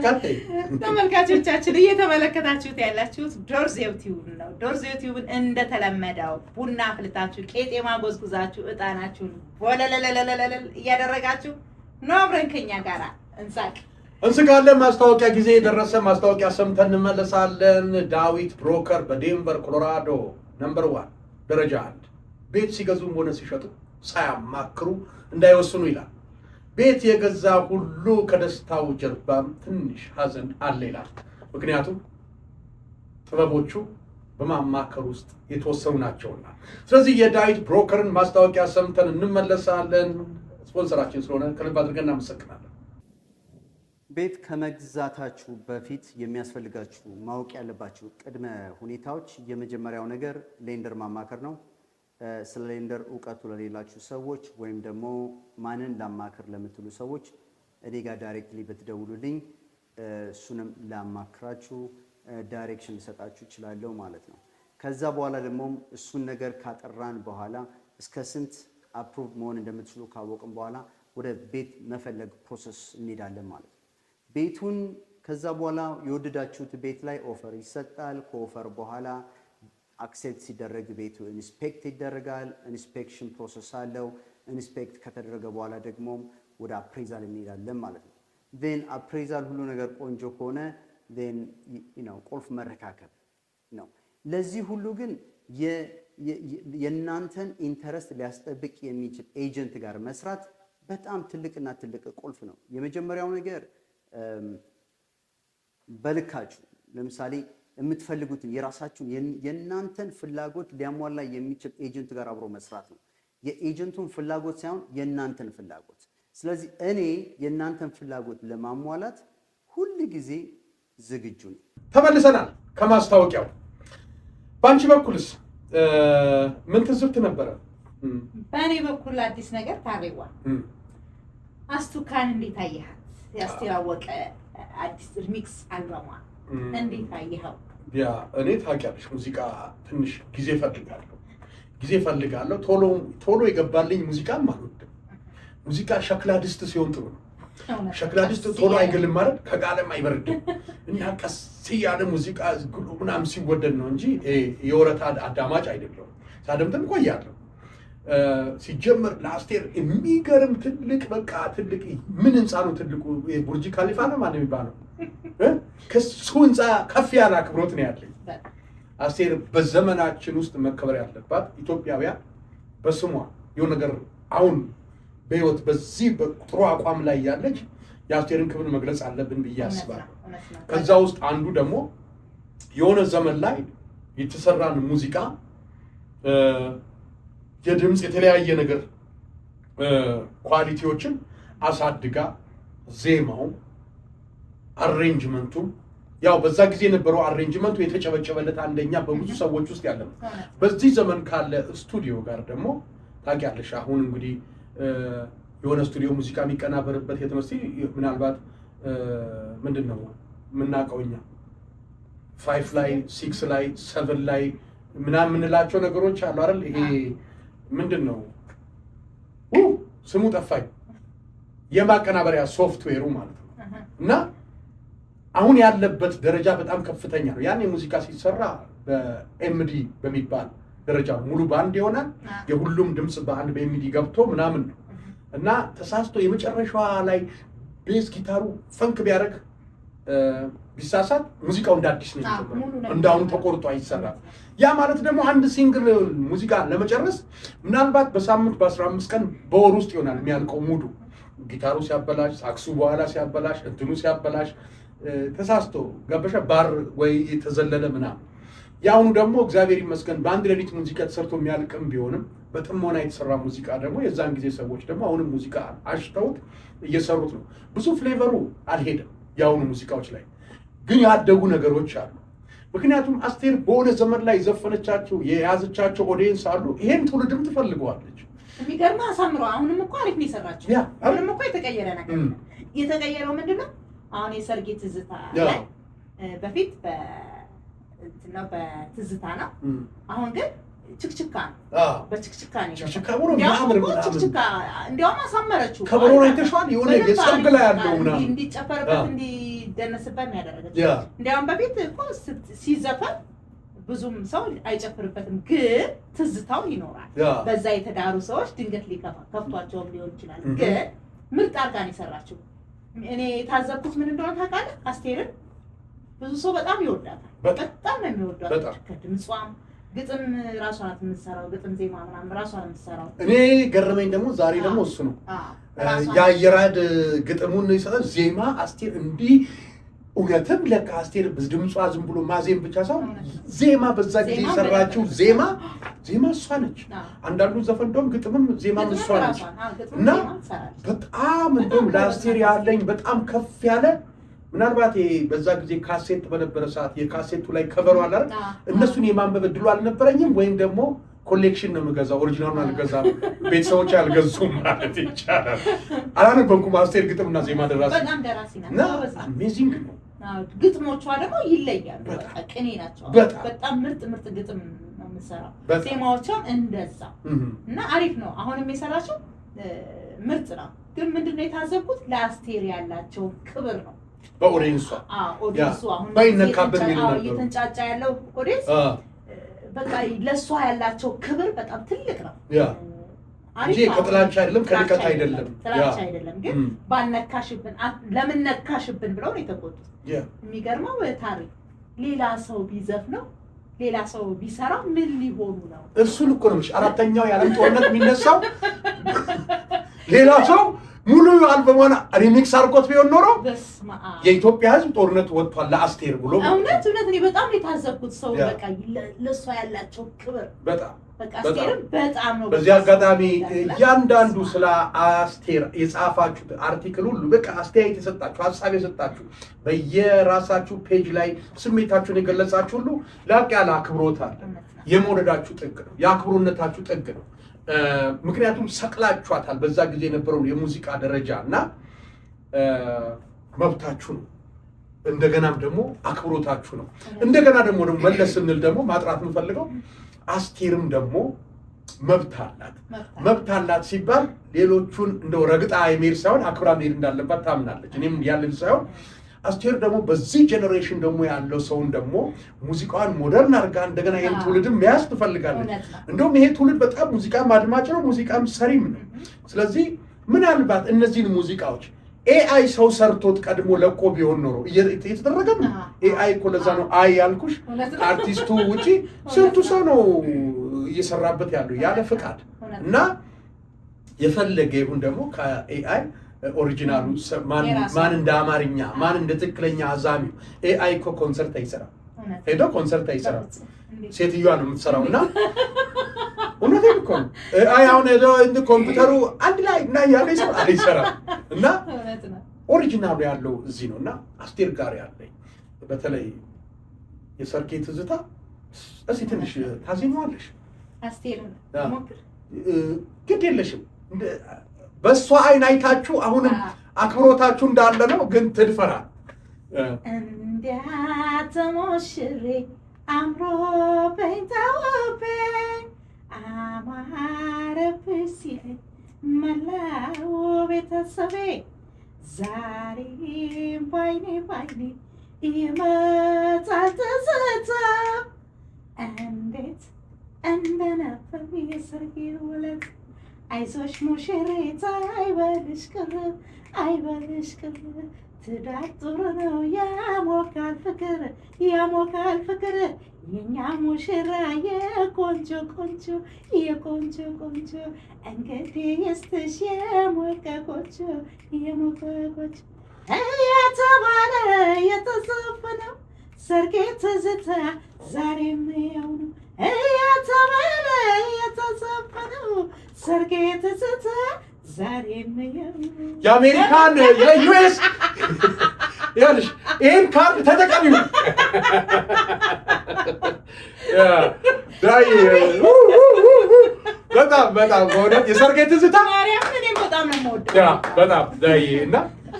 ቀጥይ። ተመልካቾቻችን፣ እየተመለከታችሁት ያላችሁት ዶርዜው ቲዩብ ነው። ዶርዜው ቲዩብን እንደተለመደው ቡና አፍልታችሁ፣ ቄጤማ ጎዝጉዛችሁ፣ እጣናችሁን ቦለለለለለል እያደረጋችሁ ነው። አብረን ከኛ ጋር እንሳቅ። እንስቃለን። ማስታወቂያ ጊዜ የደረሰ፣ ማስታወቂያ ሰምተን እንመለሳለን። ዳዊት ብሮከር በዴንቨር ኮሎራዶ number one፣ ደረጃ አንድ፣ ቤት ሲገዙም ሆነ ሲሸጡ ሳያማክሩ እንዳይወስኑ ይላል። ቤት የገዛ ሁሉ ከደስታው ጀርባም ትንሽ ሐዘን አለ ይላል። ምክንያቱም ጥበቦቹ በማማከር ውስጥ የተወሰኑ ናቸውና። ስለዚህ የዳዊት ብሮከርን ማስታወቂያ ሰምተን እንመለሳለን። ስፖንሰራችን ስለሆነ ከልብ አድርገን እናመሰግናለን። ቤት ከመግዛታችሁ በፊት የሚያስፈልጋችሁ ማወቅ ያለባችሁ ቅድመ ሁኔታዎች፣ የመጀመሪያው ነገር lender ማማከር ነው። ስለ lender እውቀቱ ለሌላችሁ ሰዎች ወይም ደግሞ ማንን ላማክር ለምትሉ ሰዎች እኔ ጋር directly ብትደውሉልኝ እሱንም ላማክራችሁ፣ direction ልሰጣችሁ እችላለሁ ማለት ነው። ከዛ በኋላ ደግሞ እሱን ነገር ካጠራን በኋላ፣ እስከ ስንት approve መሆን እንደምትችሉ ካወቅን በኋላ ወደ ቤት መፈለግ process እንሄዳለን ማለት ነው። ቤቱን ከዛ በኋላ የወደዳችሁት ቤት ላይ offer ይሰጣል። ከ offer በኋላ accept ሲደረግ ቤቱ inspect ይደረጋል። Inspection process አለው። Inspect ከተደረገ በኋላ ደግሞ ወደ appraisal እንሄዳለን ማለት ነው። Then appraisal ሁሉ ነገር ቆንጆ ከሆነ then ቁልፍ መረካከብ ነው። ለዚህ ሁሉ ግን የእናንተን interest ሊያስጠብቅ የሚችል agent ጋር መስራት በጣም ትልቅና ትልቅ ቁልፍ ነው። የመጀመሪያው ነገር በልካችሁ ለምሳሌ የምትፈልጉትን የራሳችሁን የእናንተን ፍላጎት ሊያሟላ የሚችል agent ጋር አብሮ መስራት ነው። የ agent ኡን ፍላጎት ሳይሆን የእናንተን ፍላጎት። ስለዚህ እኔ የእናንተን ፍላጎት ለማሟላት ሁል ጊዜ ዝግጁ ነኝ። ተመልሰናል ከማስታወቂያው። በአንቺ በኩልስ ምን ትዝብት ነበረ? በእኔ በኩል አዲስ ነገር ታሬዋ፣ አስቱካን እንዴት አየሃት? የአስቴር አወቀ አዲስ remix አልበሟ እንዴት አየኸው? Yeah፣ እኔ ታውቂያለሽ ሙዚቃ ትንሽ ጊዜ ፈልጋለሁ፣ ጊዜ ፈልጋለሁ። ቶሎ ቶሎ የገባልኝ ሙዚቃም አልወድም። ሙዚቃ ሸክላ ድስት ሲሆን ጥሩ ነው። ሸክላ ድስት ቶሎ አይግልም ማለት ከጋለም አይበርድም እና ቀስ እያለ ሙዚቃ ግሉ ምናምን ሲወደድ ነው እንጂ የወረታ አዳማጭ አይደለሁም። ሳደምጥም ቆያለሁ። ሲጀመር ለአስቴር የሚገርም ትልቅ በቃ ትልቅ ምን ህንፃ ነው ትልቁ? ቡርጅ ካሊፋ ነው ማነው የሚባለው? ከሱ ህንፃ ከፍ ያለ አክብሮት ነው ያለኝ። አስቴር በዘመናችን ውስጥ መከበር ያለባት ኢትዮጵያውያን በስሟ የሆነ ነገር አሁን በህይወት በዚህ ጥሩ አቋም ላይ ያለች የአስቴርን ክብር መግለጽ አለብን ብዬ አስባለሁ። ከዛ ውስጥ አንዱ ደግሞ የሆነ ዘመን ላይ የተሰራን ሙዚቃ የድምፅ የተለያየ ነገር quality ዎችን አሳድጋ ዜማው፣ arrangement ኡ ያው በዛ ጊዜ የነበረው arrangement ኡ የተጨበጨበለት አንደኛ በብዙ ሰዎች ውስጥ ያለ ነው። በዚህ ዘመን ካለ ስቱዲዮ ጋር ደግሞ ታውቂያለሽ፣ አሁን እንግዲህ የሆነ ስቱዲዮ ሙዚቃ የሚቀናበርበት የት ነው? እስኪ ምናልባት ምንድን ነው የምናውቀው እኛ 5 ላይ 6 ላይ 7 ላይ ምናምን የምንላቸው ነገሮች አሉ አይደል? ይሄ ምንድን ነው ስሙ ጠፋኝ። የማቀናበሪያ ሶፍትዌሩ ማለት ነው። እና አሁን ያለበት ደረጃ በጣም ከፍተኛ ነው። ያን የሙዚቃ ሲሰራ በ MD በሚባል ደረጃ ነው። ሙሉ በአንድ ይሆናል። የሁሉም ድምፅ በአንድ በ MD ገብቶ ምናምን ነው እና ተሳስቶ የመጨረሻዋ ላይ bass ጊታሩ funk ቢያደርግ ቢሳሳት ሙዚቃው እንደ አዲስ ነው የሚጀምረው። እንዳሁኑ ተቆርጦ አይሰራም። ያ ማለት ደግሞ አንድ single ሙዚቃ ለመጨረስ ምናልባት በሳምንት በ15 ቀን በወር ውስጥ ይሆናል የሚያልቀው ሙሉ። ጊታሩ ሲያበላሽ፣ ሳክሱ በኋላ ሲያበላሽ፣ እንትኑ ሲያበላሽ ተሳስቶ ገበሻ ባር ወይ የተዘለለ ምናምን። የአሁኑ ደግሞ እግዚአብሔር ይመስገን በአንድ ሌሊት ሙዚቃ ተሰርቶ የሚያልቅም ቢሆንም በጥሞና የተሰራ ሙዚቃ ደግሞ የዛን ጊዜ ሰዎች ደግሞ አሁንም ሙዚቃ አሽተውት እየሰሩት ነው። ብዙ flavor ኡ አልሄደም የአሁኑ ሙዚቃዎች ላይ ግን ያደጉ ነገሮች አሉ። ምክንያቱም አስቴር በሆነ ዘመን ላይ ዘፈነቻቸው የያዘቻቸው audience አሉ። ይሄን ትውልድም ትፈልገዋለች። የሚገርምህ አሳምሮ አሁንም እኮ አሪፍ ነው የሰራችው። አሁንም እኮ የተቀየረ ነገር የተቀየረው ምንድነው? አሁን የሰርጌ ትዝታ ላይ በፊት በትዝታ ነው። አሁን ግን ችክችካ ነው። በችክችካ ነው። ችክችካ ብሎ የሚያምር ችክችካ እንዲያውም አሳመረችው። ከበሮን አይተሽዋል? የሆነ የሰርግ ላይ ያለው ምናምን እንዲጨፈርበት እንዲደነስበት ነው ያደረገችው። እንዲያውም በፊት እኮ ሲዘፈን ብዙም ሰው አይጨፍርበትም፣ ግን ትዝታው ይኖራል። በዛ የተዳሩ ሰዎች ድንገት ሊከፋ ከፍቷቸውም ሊሆን ይችላል። ግን ምርጥ አድርጋ ነው የሰራችው። እኔ የታዘብኩት ምን እንደሆነ ታውቃለህ? አስቴርን ብዙ ሰው በጣም ይወዳታል። በጣም ነው የሚወዳት። ከድምጿም ግጥም ራሷ ናት የምትሰራው፣ ግጥም ዜማ ምናምን ራሷ ናት የምትሰራው። እኔ ገረመኝ ደግሞ ዛሬ ደግሞ እሱ ነው የአየራድ ግጥሙን ይሰጣል ዜማ አስቴር እንዲህ እውነትም ለካ አስቴር ድምጿ ዝም ብሎ ማዜም ብቻ ሳይሆን ዜማ በዛ ጊዜ የሰራችው ዜማ ዜማ እሷ ነች። አንዳንዱ ዘፈን እንደውም ግጥምም ዜማም እሷ ነች እና በጣም እንደውም ለአስቴር ያለኝ በጣም ከፍ ያለ ምናልባት በዛ ጊዜ ካሴት በነበረ ሰዓት የካሴቱ ላይ ከበሮ አለ አይደል? እነሱን የማንበብ እድሉ አልነበረኝም። ወይም ደግሞ collection ነው የምገዛው፣ original ኡን አልገዛም። ቤተሰቦች አልገዙም ማለት ይቻላል። አላነበብኩም። አስቴር ግጥምና ዜማ ደራሲ በጣም ደራሲ ናት እና amazing ነው። ግጥሞቿ ደግሞ ይለያሉ። በቃ ቅኔ ናቸው። በጣም ምርጥ ምርጥ ግጥም ነው የምትሰራው። ዜማዎቿም እንደዛ እና አሪፍ ነው። አሁንም የሰራችው ምርጥ ነው። ግን ምንድነው የታዘብኩት ለአስቴር ያላቸው ክብር ነው። በ audience ኧ audience ኡ አሁን ባይነካበት እየተንጫጫ ያለው audience በቃ ለእሷ ያላቸው ክብር በጣም ትልቅ ነው። እንጂ ከጥላቻ አይደለም፣ ከንቀት አይደለም፣ ጥላቻ አይደለም። ግን ባልነካሽብን ለምን ነካሽብን ብለው ነው የተቆጡት። የሚገርመው ታሪክ ሌላ ሰው ቢዘፍነው ሌላ ሰው ቢሰራው ምን ሊሆኑ ነው? እሱን እኮ ነው አራተኛው የዓለም ጦርነት የሚነሳው። ሌላ ሰው ሙሉ አልበሟን remix አድርጎት ቢሆን ኖሮ የኢትዮጵያ ሕዝብ ጦርነት ወጥቷል ለአስቴር ብሎ እውነት እውነት እኔ በጣም የታዘብኩት ሰው በቃ ለእሷ ያላቸው ክብር በጣም በቃ አስቴርም በጣም ነው። በዚህ አጋጣሚ እያንዳንዱ ስለ አስቴር የጻፋችሁት article ሁሉ በቃ አስተያየት የሰጣችሁ ሀሳብ የሰጣችሁ በየራሳችሁ page ላይ ስሜታችሁን የገለጻችሁ ሁሉ ላቅ ያለ አክብሮት አለ። የመውደዳችሁ ጥግ ነው፣ የአክብሮነታችሁ ጥግ ነው። ምክንያቱም ሰቅላችኋታል በዛ ጊዜ የነበረውን የሙዚቃ ደረጃ እና መብታችሁ ነው። እንደገናም ደግሞ አክብሮታችሁ ነው። እንደገና ደግሞ መለስ ስንል ደግሞ ማጥራት የምፈልገው አስቴርም ደግሞ መብት አላት። መብት አላት ሲባል ሌሎቹን እንደው ረግጣ የመሄድ ሳይሆን አክብራ መሄድ እንዳለባት ታምናለች። እኔም ያለን ሳይሆን አስቴር ደግሞ በዚህ generation ደግሞ ያለው ሰውን ደግሞ ሙዚቃዋን modern አድርጋ እንደገና ይህን ትውልድም መያዝ ትፈልጋለች። እንደውም ይሄ ትውልድ በጣም ሙዚቃም አድማጭ ነው፣ ሙዚቃም ሰሪም ነው። ስለዚህ ምናልባት እነዚህን ሙዚቃዎች AI ሰው ሰርቶት ቀድሞ ለቆ ቢሆን ኖሮ እየተደረገም ነው። AI እኮ ለዛ ነው አይ ያልኩሽ፣ ከአርቲስቱ ውጪ ስንቱ ሰው ነው እየሰራበት ያለው ያለ ፍቃድ። እና የፈለገ ይሁን ደግሞ ከ AI original ኡ ማን እንደ አማርኛ፣ ማን እንደ ትክክለኛ አዛሚው። AI እኮ ኮንሰርት አይሰራም፣ ሄዶ ኮንሰርት አይሰራም። ሴትዮዋ ነው የምትሰራው። እና እውነቴን እኮ ነው። AI አሁን ሄዶ ኮምፒውተሩ አንድ ላይ እና እያለ አይሰራም። እና original ኡ ያለው እዚህ ነው። እና አስቴር ጋር ያለኝ በተለይ የሰርጌ ትዝታ እስኪ ትንሽ ታዜመዋለሽ? ግድ የለሽም፣ በእሷ አይን አይታችሁ አሁንም አክብሮታችሁ እንዳለ ነው፣ ግን ትድፈራ። እንዲያ ተሞሽሬ አምሮብኝ ተውቤ አማረብሽ ሲለኝ መላው ቤተሰቤ፣ ዛሬም ባይኔ ባይኔ ይመጣል ትዝታ፣ እንዴት እንደነበር የሰርጌ ውለት። አይዞሽ ሙሽሪት አይበልሽ ቅር፣ አይበልሽ ቅር፣ ትዳር ጥሩ ነው ያሞቃል ፍቅር፣ ያሞቃል ፍቅር። የኛ ሙሽራ የቆንጆ ቆንጆ፣ የቆንጆ ቆንጆ፣ እንግዲህ ይስጥሽ የሞቀ ጎጆ፣ የሞቀ ጎጆ እየተባለ የተዘፈነው ሰርጌ ትዝታ ዛሬም ያው ነው። እየተባለ የተዘፈነው ሰርጌ ትዝታ ዛሬም ያው ነው። የአሜሪካን የ US ይኸውልሽ፣ ይህን ካርድ ተጠቀሚው ዳይ። በጣም በጣም በእውነት የሰርጌ ትዝታ ማርያም እኔም በጣም ነው የምወደው። በጣም ዳይ። እና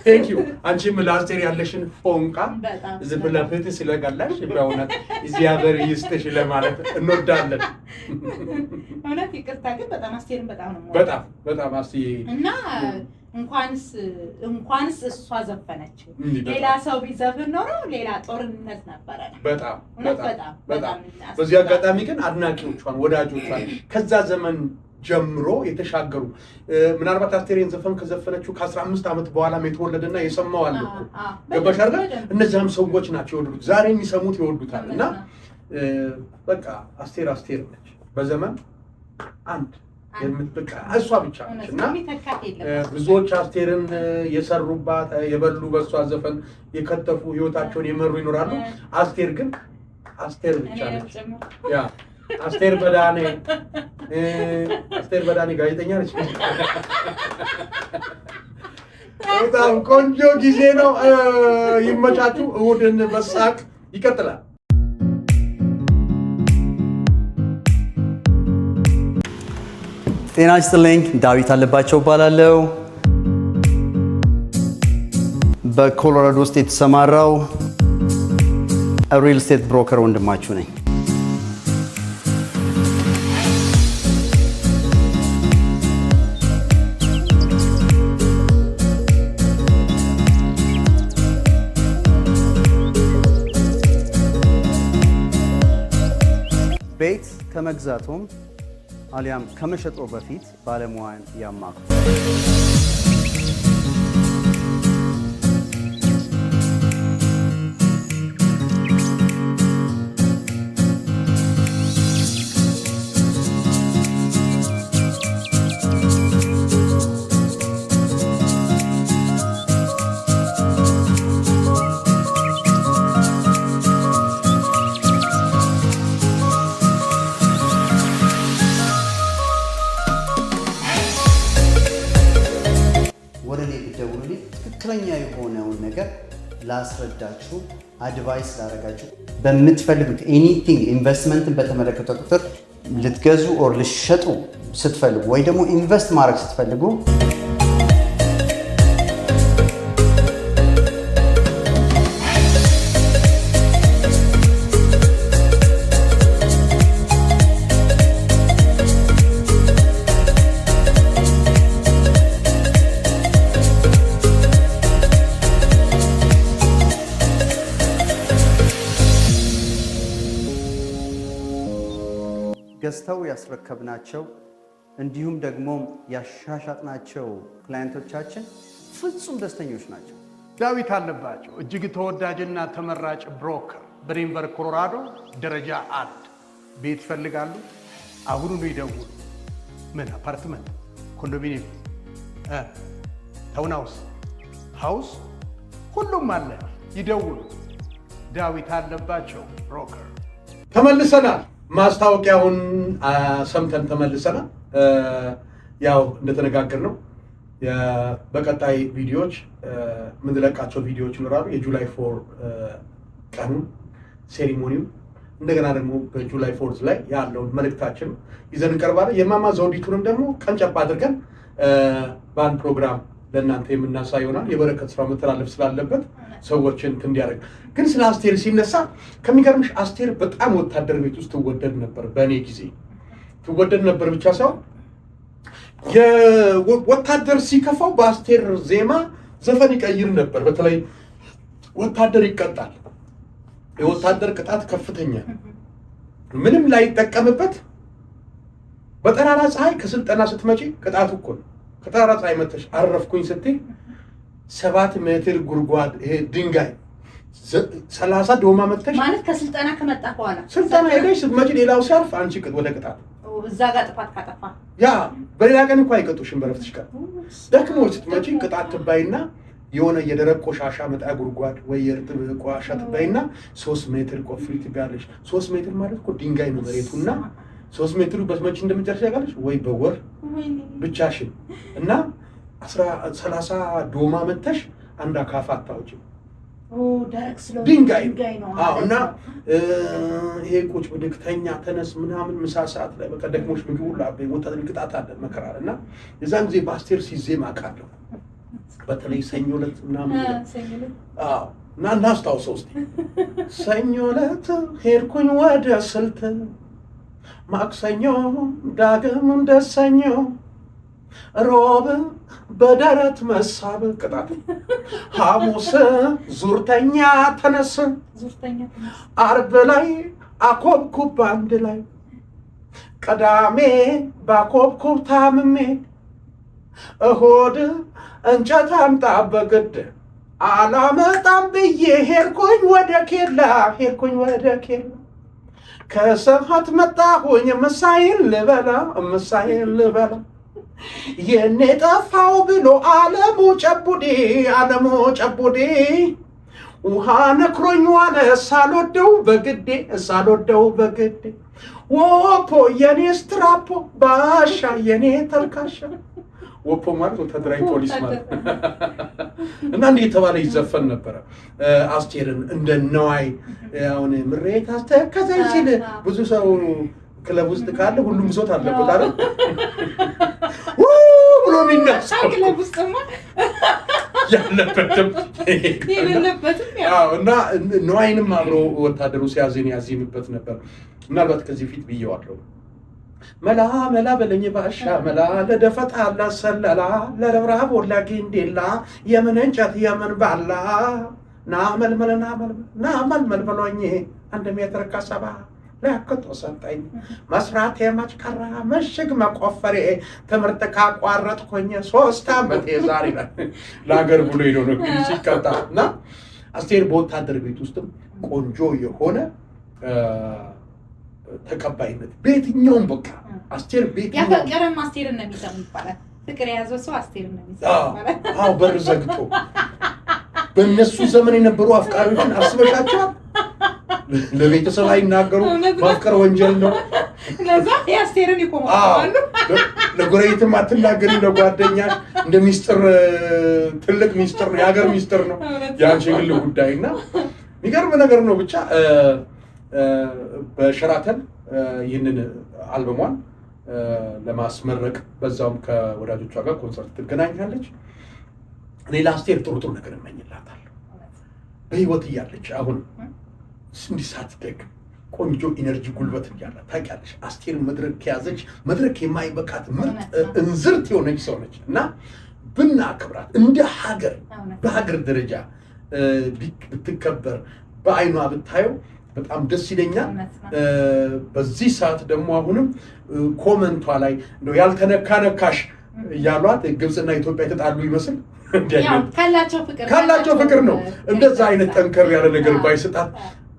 thank you፣ አንቺም ለአስቴር ያለሽን ፎንቃ ዝም ብለህ ስለጋላሽ በእውነት እግዚአብሔር ይስጥሽ ለማለት እንወዳለን። እውነት ይቅርታ ግን በጣም አስቴርን በጣም ነው የምወደው። በጣም በጣም አስዬ። እና እንኳንስ እሷ ዘፈነችው፣ ሌላ ሰው ቢዘፍን ኖሮ ሌላ ጦርነት ነበረ። በጣም በጣም በጣም። በዚህ አጋጣሚ ግን አድናቂዎቿን፣ ወዳጆቿን ከዛ ዘመን ጀምሮ የተሻገሩ፣ ምናልባት አስቴርን ዘፈን ከዘፈነችው ከ15 ዓመት በኋላም የተወለደና የሰማው አለ እኮ፣ ገባሽ አይደል? እነዚያም ሰዎች ናቸው የወደዱት፣ ዛሬ የሚሰሙት ይወዱታል። እና በቃ አስቴር አስቴር ነች። በዘመን አንድ በቃ እሷ ብቻ ነች። እና ብዙዎች አስቴርን የሰሩባት፣ የበሉ፣ በእሷ ዘፈን የከተፉ፣ ህይወታቸውን የመሩ ይኖራሉ። አስቴር ግን አስቴር ብቻ ነች። Yeah፣ አስቴር በዳኔ፣ አስቴር በዳኔ ጋዜጠኛ ነች። በጣም ቆንጆ ጊዜ ነው። ይመቻችሁ። እሑድን በሳቅ ይቀጥላል። ጤና ይስጥልኝ። ዳዊት አለባቸው እባላለሁ። በኮሎራዶ ውስጥ የተሰማራው real estate broker ወንድማችሁ ነኝ። ቤት ከመግዛቶም አሊያም ከመሸጦ በፊት ባለሙያን ያማክሩ። ወደ እኔ ብትደውሉልኝ ትክክለኛ የሆነውን ነገር ላስረዳችሁ፣ advice ላደርጋችሁ፣ በምትፈልጉት anything ኢንቨስትመንትን በተመለከተ ቁጥር ልትገዙ or ልትሸጡ ስትፈልጉ ወይ ደግሞ invest ማድረግ ስትፈልጉ። ገዝተው ያስረከብናቸው እንዲሁም ደግሞ ያሻሻጥናቸው client ኦቻችን ፍጹም ደስተኞች ናቸው። ዳዊት አለባቸው እጅግ ተወዳጅና ተመራጭ broker በዴንቨር ኮሎራዶ ደረጃ 1 ቤት ይፈልጋሉ? አሁኑኑ ይደውሉ። ምን አፓርትመንት፣ ኮንዶሚኒየም፣ townhouse፣ house ሁሉም አለ። ይደውሉ። ዳዊት አለባቸው broker። ተመልሰናል። ማስታወቂያውን ሰምተን ተመልሰናል። ያው እንደተነጋገርነው በቀጣይ ቪዲዮዎች የምንለቃቸው ቪዲዮዎች ይኖራሉ። የ July 4 ቀኑን ceremony ው እንደገና ደግሞ በ July 4th ላይ ያለውን መልእክታችን ይዘን እንቀርባለን። የማማ ዘውዲቱንም ደግሞ ቀንጨብ አድርገን በአንድ ፕሮግራም ለእናንተ የምናሳይ ይሆናል። የበረከት ስራ መተላለፍ ስላለበት ሰዎችን እንትን እንዲያደርግ። ግን ስለ አስቴር ሲነሳ ከሚገርምሽ አስቴር በጣም ወታደር ቤት ውስጥ ትወደድ ነበር። በእኔ ጊዜ ትወደድ ነበር ብቻ ሳይሆን ወታደር ሲከፋው በአስቴር ዜማ ዘፈን ይቀይር ነበር። በተለይ ወታደር ይቀጣል። የወታደር ቅጣት ከፍተኛ፣ ምንም ላይጠቀምበት በጠራራ ፀሐይ ከስልጠና ስትመጪ ቅጣቱ እኮ ነው። ከጠራራ ፀሐይ መተሽ አረፍኩኝ ስትይ 7 ሜትር ጉድጓድ፣ ይሄ ድንጋይ 30 ዶማ መተሽ። ማለት ከስልጠና ከመጣ በኋላ? ስልጠና ሄደሽ ስትመጪ ሌላው ሲያርፍ አንቺ ወደ ቅጣት። እዛ ጋር ጥፋት ካጠፋ። Yeah፣ በሌላ ቀን እኮ አይቀጡሽም። በረፍትሽ ቀን ደክሞ ስትመጪ ቅጣት ትባይና የሆነ የደረቅ ቆሻሻ መጣያ ጉድጓድ ወይ የእርጥብ ቆሻሻ ትባይና 3 ሜትር ቆፍሪ ትባያለሽ። 3 ሜትር ማለት እኮ ድንጋይ ነው መሬቱና 3 ሜትሩ በመቼ እንደምጨርሽ ያውቃለሽ ወይ? በወር ብቻሽን እና 30 ዶማ መተሽ አንድ አካፋ አታውጪም። ደረቅ ስለሆነ። ድንጋይ። ድንጋይ ነው። አዎ። እና ይሄ ቁጭ ብድግ፣ ተኛ፣ ተነስ ምናምን ምሳ ሰዓት ላይ በቃ ደክሞሽ ምግብ ሁሉ አበይ ወታደር ቅጣት አለ፣ መከራ አለ። እና የዛን ጊዜ በአስቴር ሲዜም አውቃለሁ። በተለይ ሰኞ ዕለት ምናምን። አዎ፣ እና እናስታውሰው እስኪ። ሰኞ ዕለት ሄድኩኝ ወደ ስልት፣ ማክሰኞ ዳግም እንደ ሰኞ፣ ሮብ በደረት መሳብ ቅጣት፣ ሐሙስ ዙርተኛ ተነስ፣ ዙርተኛ። አርብ ላይ አኮብኩብ አንድ ላይ፣ ቅዳሜ ባኮብኩብ ታምሜ፣ እሁድ እንጨት አምጣ በግድ አላመጣም ብዬ ሄድኩኝ ወደ ኬላ፣ ሄድኩኝ ወደ ኬላ። ከሰዓት መጣሁኝ ምሳዬን ልበላ፣ ምሳዬን ልበላ። የኔ ጠፋው ብሎ አለሙ ጨቡዴ፣ አለሙ ጨቡዴ ውሃ ነክሮኝ ዋለ ሳልወደው በግዴ፣ ሳልወደው በግዴ። ወፖ የኔ ስትራፖ ባሻ የኔ ተልካሻ። ወፖ ማለት ወታደራዊ ፖሊስ ማለት እና እንዲህ የተባለ ይዘፈን ነበረ። አስቴርን እንደ ነዋይ አሁን ምሬት አስተከዘኝ ሲል ብዙ ሰው ክለብ ውስጥ ካለ ሁሉም ሰው አለበት አይደል? ብሎ የሚነሳው። ክለብ ውስጥማ ያለበትም የሌለበትም ያው። አዎ፣ እና ነዋይንም አብሮ ወታደሩ ሲያዜን ያዜምበት ነበር። ምናልባት ከዚህ ፊት ብየዋለሁ። መላ መላ በለኝ ባሻ መላ፣ ለደፈጣ ለሰለላ ለረብራብ ወላጊ እንዴላ፣ የምን እንጨት የምን ባላ፣ ና መልመል ና መልመል ና መልመል ብሎኝ 1 ሜትር ከ70 ለክቶ ሰጠኝ። መስራቴ መች ቀረ ምሽግ መቆፈሬ፣ ትምህርት ካቋረጥኩኝ 3 ዓመቴ ዛሬ። ለሀገር ብሎ ሄዶ ነው እንግዲህ ሲቀጣ። እና አስቴር በወታደር ቤት ውስጥም ቆንጆ የሆነ ተቀባይነት በየትኛውም በቃ አስቴር በየትኛውም ያፈቀረም አስቴርን ነው የሚሰሙ ይባላል። ፍቅር የያዘው ሰው አስቴርን ነው የሚሰሙ ይባላል። አዎ፣ በር ዘግቶ። በእነሱ ዘመን የነበሩ አፍቃሪዎችን አስበሻቸዋል? ለቤተሰብ አይናገሩ፣ እውነት ነው። ማፍቀር ወንጀል ነው። ለዛ የአስቴርን ይቆማሉ። ለጎረቤትም አትናገሪ፣ ለጓደኛሽ እንደ ሚስጥር፣ ትልቅ ሚስጥር ነው፣ የሀገር ሚስጥር ነው የአንቺ የግል ጉዳይ። እና የሚገርም ነገር ነው። ብቻ በሸራተን ይህንን አልበሟን ለማስመረቅ በዛውም ከወዳጆቿ ጋር ኮንሰርት ትገናኛለች። እኔ ለአስቴር ጥሩ ጥሩ ነገር እመኝላታለሁ። በህይወት እያለች አሁን እንዲህ ሳትደግም ቆንጆ energy ጉልበት እያላት፣ ታውቂያለሽ፣ አስቴር መድረክ ከያዘች መድረክ የማይበቃት ምርጥ እንዝርት የሆነች ሰው ነች። እና ብናከብራት እንደ ሀገር በሀገር ደረጃ ብትከበር በአይኗ ብታየው በጣም ደስ ይለኛል። በዚህ ሰዓት ደግሞ አሁንም comment ቷ ላይ እንደው ያልተነካ ነካሽ እያሏት ግብፅና ኢትዮጵያ የተጣሉ ይመስል ካላቸው ፍቅር ነው። እንደዛ አይነት ጠንከር ያለ ነገር ባይሰጣት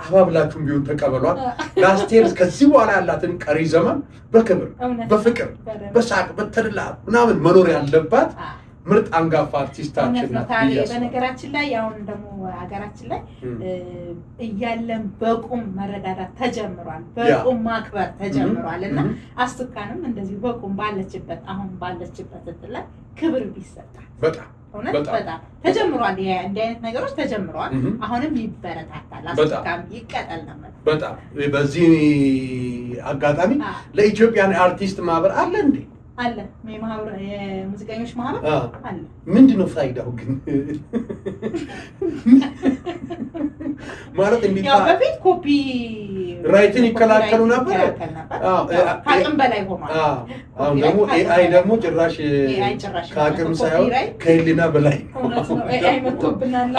አባብላችሁም ቢሆን ተቀበሏት። ለአስቴር ከዚህ በኋላ ያላትን ቀሪ ዘመን በክብር በፍቅር በሳቅ በተድላ ምናምን መኖር ያለባት ምርጥ አንጋፋ አርቲስታችን ናት። በነገራችን ላይ አሁን ደግሞ ሀገራችን ላይ እያለን በቁም መረዳዳት ተጀምሯል፣ በቁም ማክበር ተጀምሯል። እና አስቱካንም እንደዚሁ በቁም ባለችበት አሁን ባለችበት እንትን ላይ ክብር ቢሰጣት በጣም እውነት በጣም ተጀምሯል። እንዲህ አይነት ነገሮች ተጀምረዋል። አሁንም ይበረታታል። አስቱካም ይቀጠል ነበር። በጣም በዚህ አጋጣሚ ለኢትዮጵያን አርቲስት ማህበር አለ እንዴ? አለ የሙዚቀኞች ማህበር አለ። ምንድን ነው ፋይዳው ግን? ማለት እንዲህ በፊት copyright ን ይከላከሉ ነበር፣ ከአቅም በላይ ሆኗል። አሁን ደግሞ AI ደግሞ ጭራሽ ከአቅም ሳይሆን ከህሊና በላይ AI መጥቶብናል።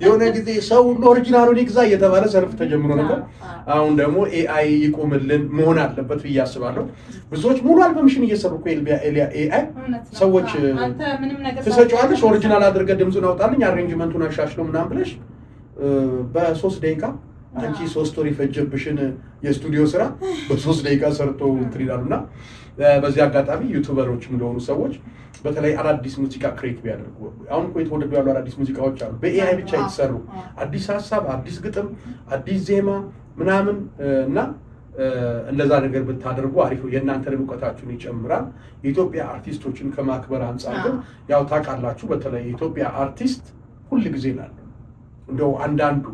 የሆነ ጊዜ ሰው ሁሉ original ኡን ይግዛ እየተባለ ሰልፍ ተጀምሮ ነበር። አሁን ደግሞ AI ይቁምልን መሆን አለበት ብዬ አስባለሁ። ብዙዎች ሙሉ አልበምሽን እየሰሩ እኮ AI ሰዎች ትሰጪዋለሽ፣ original አድርገህ ድምፁን አውጣልኝ፣ arrangement ኡን አሻሽለው ምናምን ብለሽ በ3 ደቂቃ አንቺ 3 ወር የፈጀብሽን የስቱዲዮ ስራ በ3 ደቂቃ ሰርቶ እንትን ይላሉ። እና በዚህ አጋጣሚ YouTuber ኦችም ለሆኑ ሰዎች በተለይ አዳዲስ ሙዚቃ create ቢያደርጉ፣ አሁን እኮ የተወደዱ ያሉ አዳዲስ ሙዚቃዎች አሉ በ AI ብቻ የተሰሩ አዲስ ሀሳብ፣ አዲስ ግጥም፣ አዲስ ዜማ ምናምን እና እንደዛ ነገር ብታደርጉ አሪፍ፣ የእናንተን እውቀታችሁን ይጨምራል። የኢትዮጵያ አርቲስቶችን ከማክበር አንጻር ግን ያው ታውቃላችሁ፣ በተለይ የኢትዮጵያ አርቲስት ሁል ጊዜ ላለ እንደው አንዳንዱ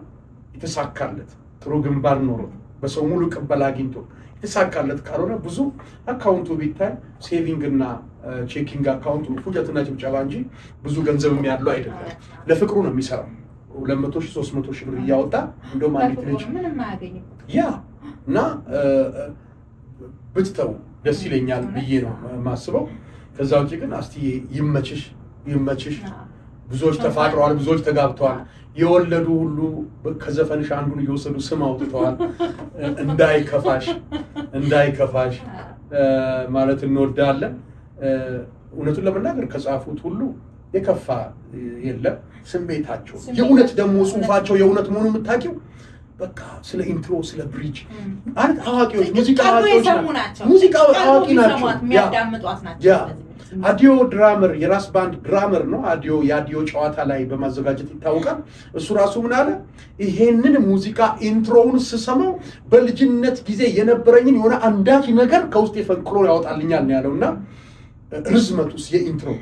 የተሳካለት ጥሩ ግንባር ኖሮት በሰው ሙሉ ቅበላ አግኝቶ የተሳካለት ካልሆነ ብዙ account ኡ ቢታይ saving እና checking account ኡ ፉጨትና ጭብጨባ እንጂ ብዙ ገንዘብም ያለው አይደለም። ለፍቅሩ ነው የሚሰራው። 200 ሺህ 300 ሺህ ብር እያወጣ እንደውም አንዲት ልጅ ያ እና ብትተው ደስ ይለኛል ብዬ ነው የማስበው። ከዛ ውጭ ግን አስትዬ ይመችሽ ይመችሽ። ብዙዎች ተፋቅረዋል፣ ብዙዎች ተጋብተዋል። የወለዱ ሁሉ ከዘፈንሽ አንዱን እየወሰዱ ስም አውጥተዋል። እንዳይከፋሽ እንዳይከፋሽ ማለት እንወዳለን። እውነቱን ለመናገር ከጻፉት ሁሉ የከፋ የለም። ስሜታቸው የእውነት ደግሞ ጽሁፋቸው የእውነት መሆኑ የምታውቂው በቃ ስለ intro ስለ bridge ማለት አዋቂዎች ሙዚቃ አዋቂዎች ናቸው። ሙዚቃ አዋቂ ናቸው። ያ አዲዮ drummer የራስ ባንድ drummer ነው። አዲዮ የአዲዮ ጨዋታ ላይ በማዘጋጀት ይታወቃል። እሱ ራሱ ምን አለ፣ ይሄንን ሙዚቃ intro ውን ስሰማው በልጅነት ጊዜ የነበረኝን የሆነ አንዳች ነገር ከውስጥ ፈንቅሎ ያወጣልኛል ነው ያለው። እና ርዝመቱስ የ intro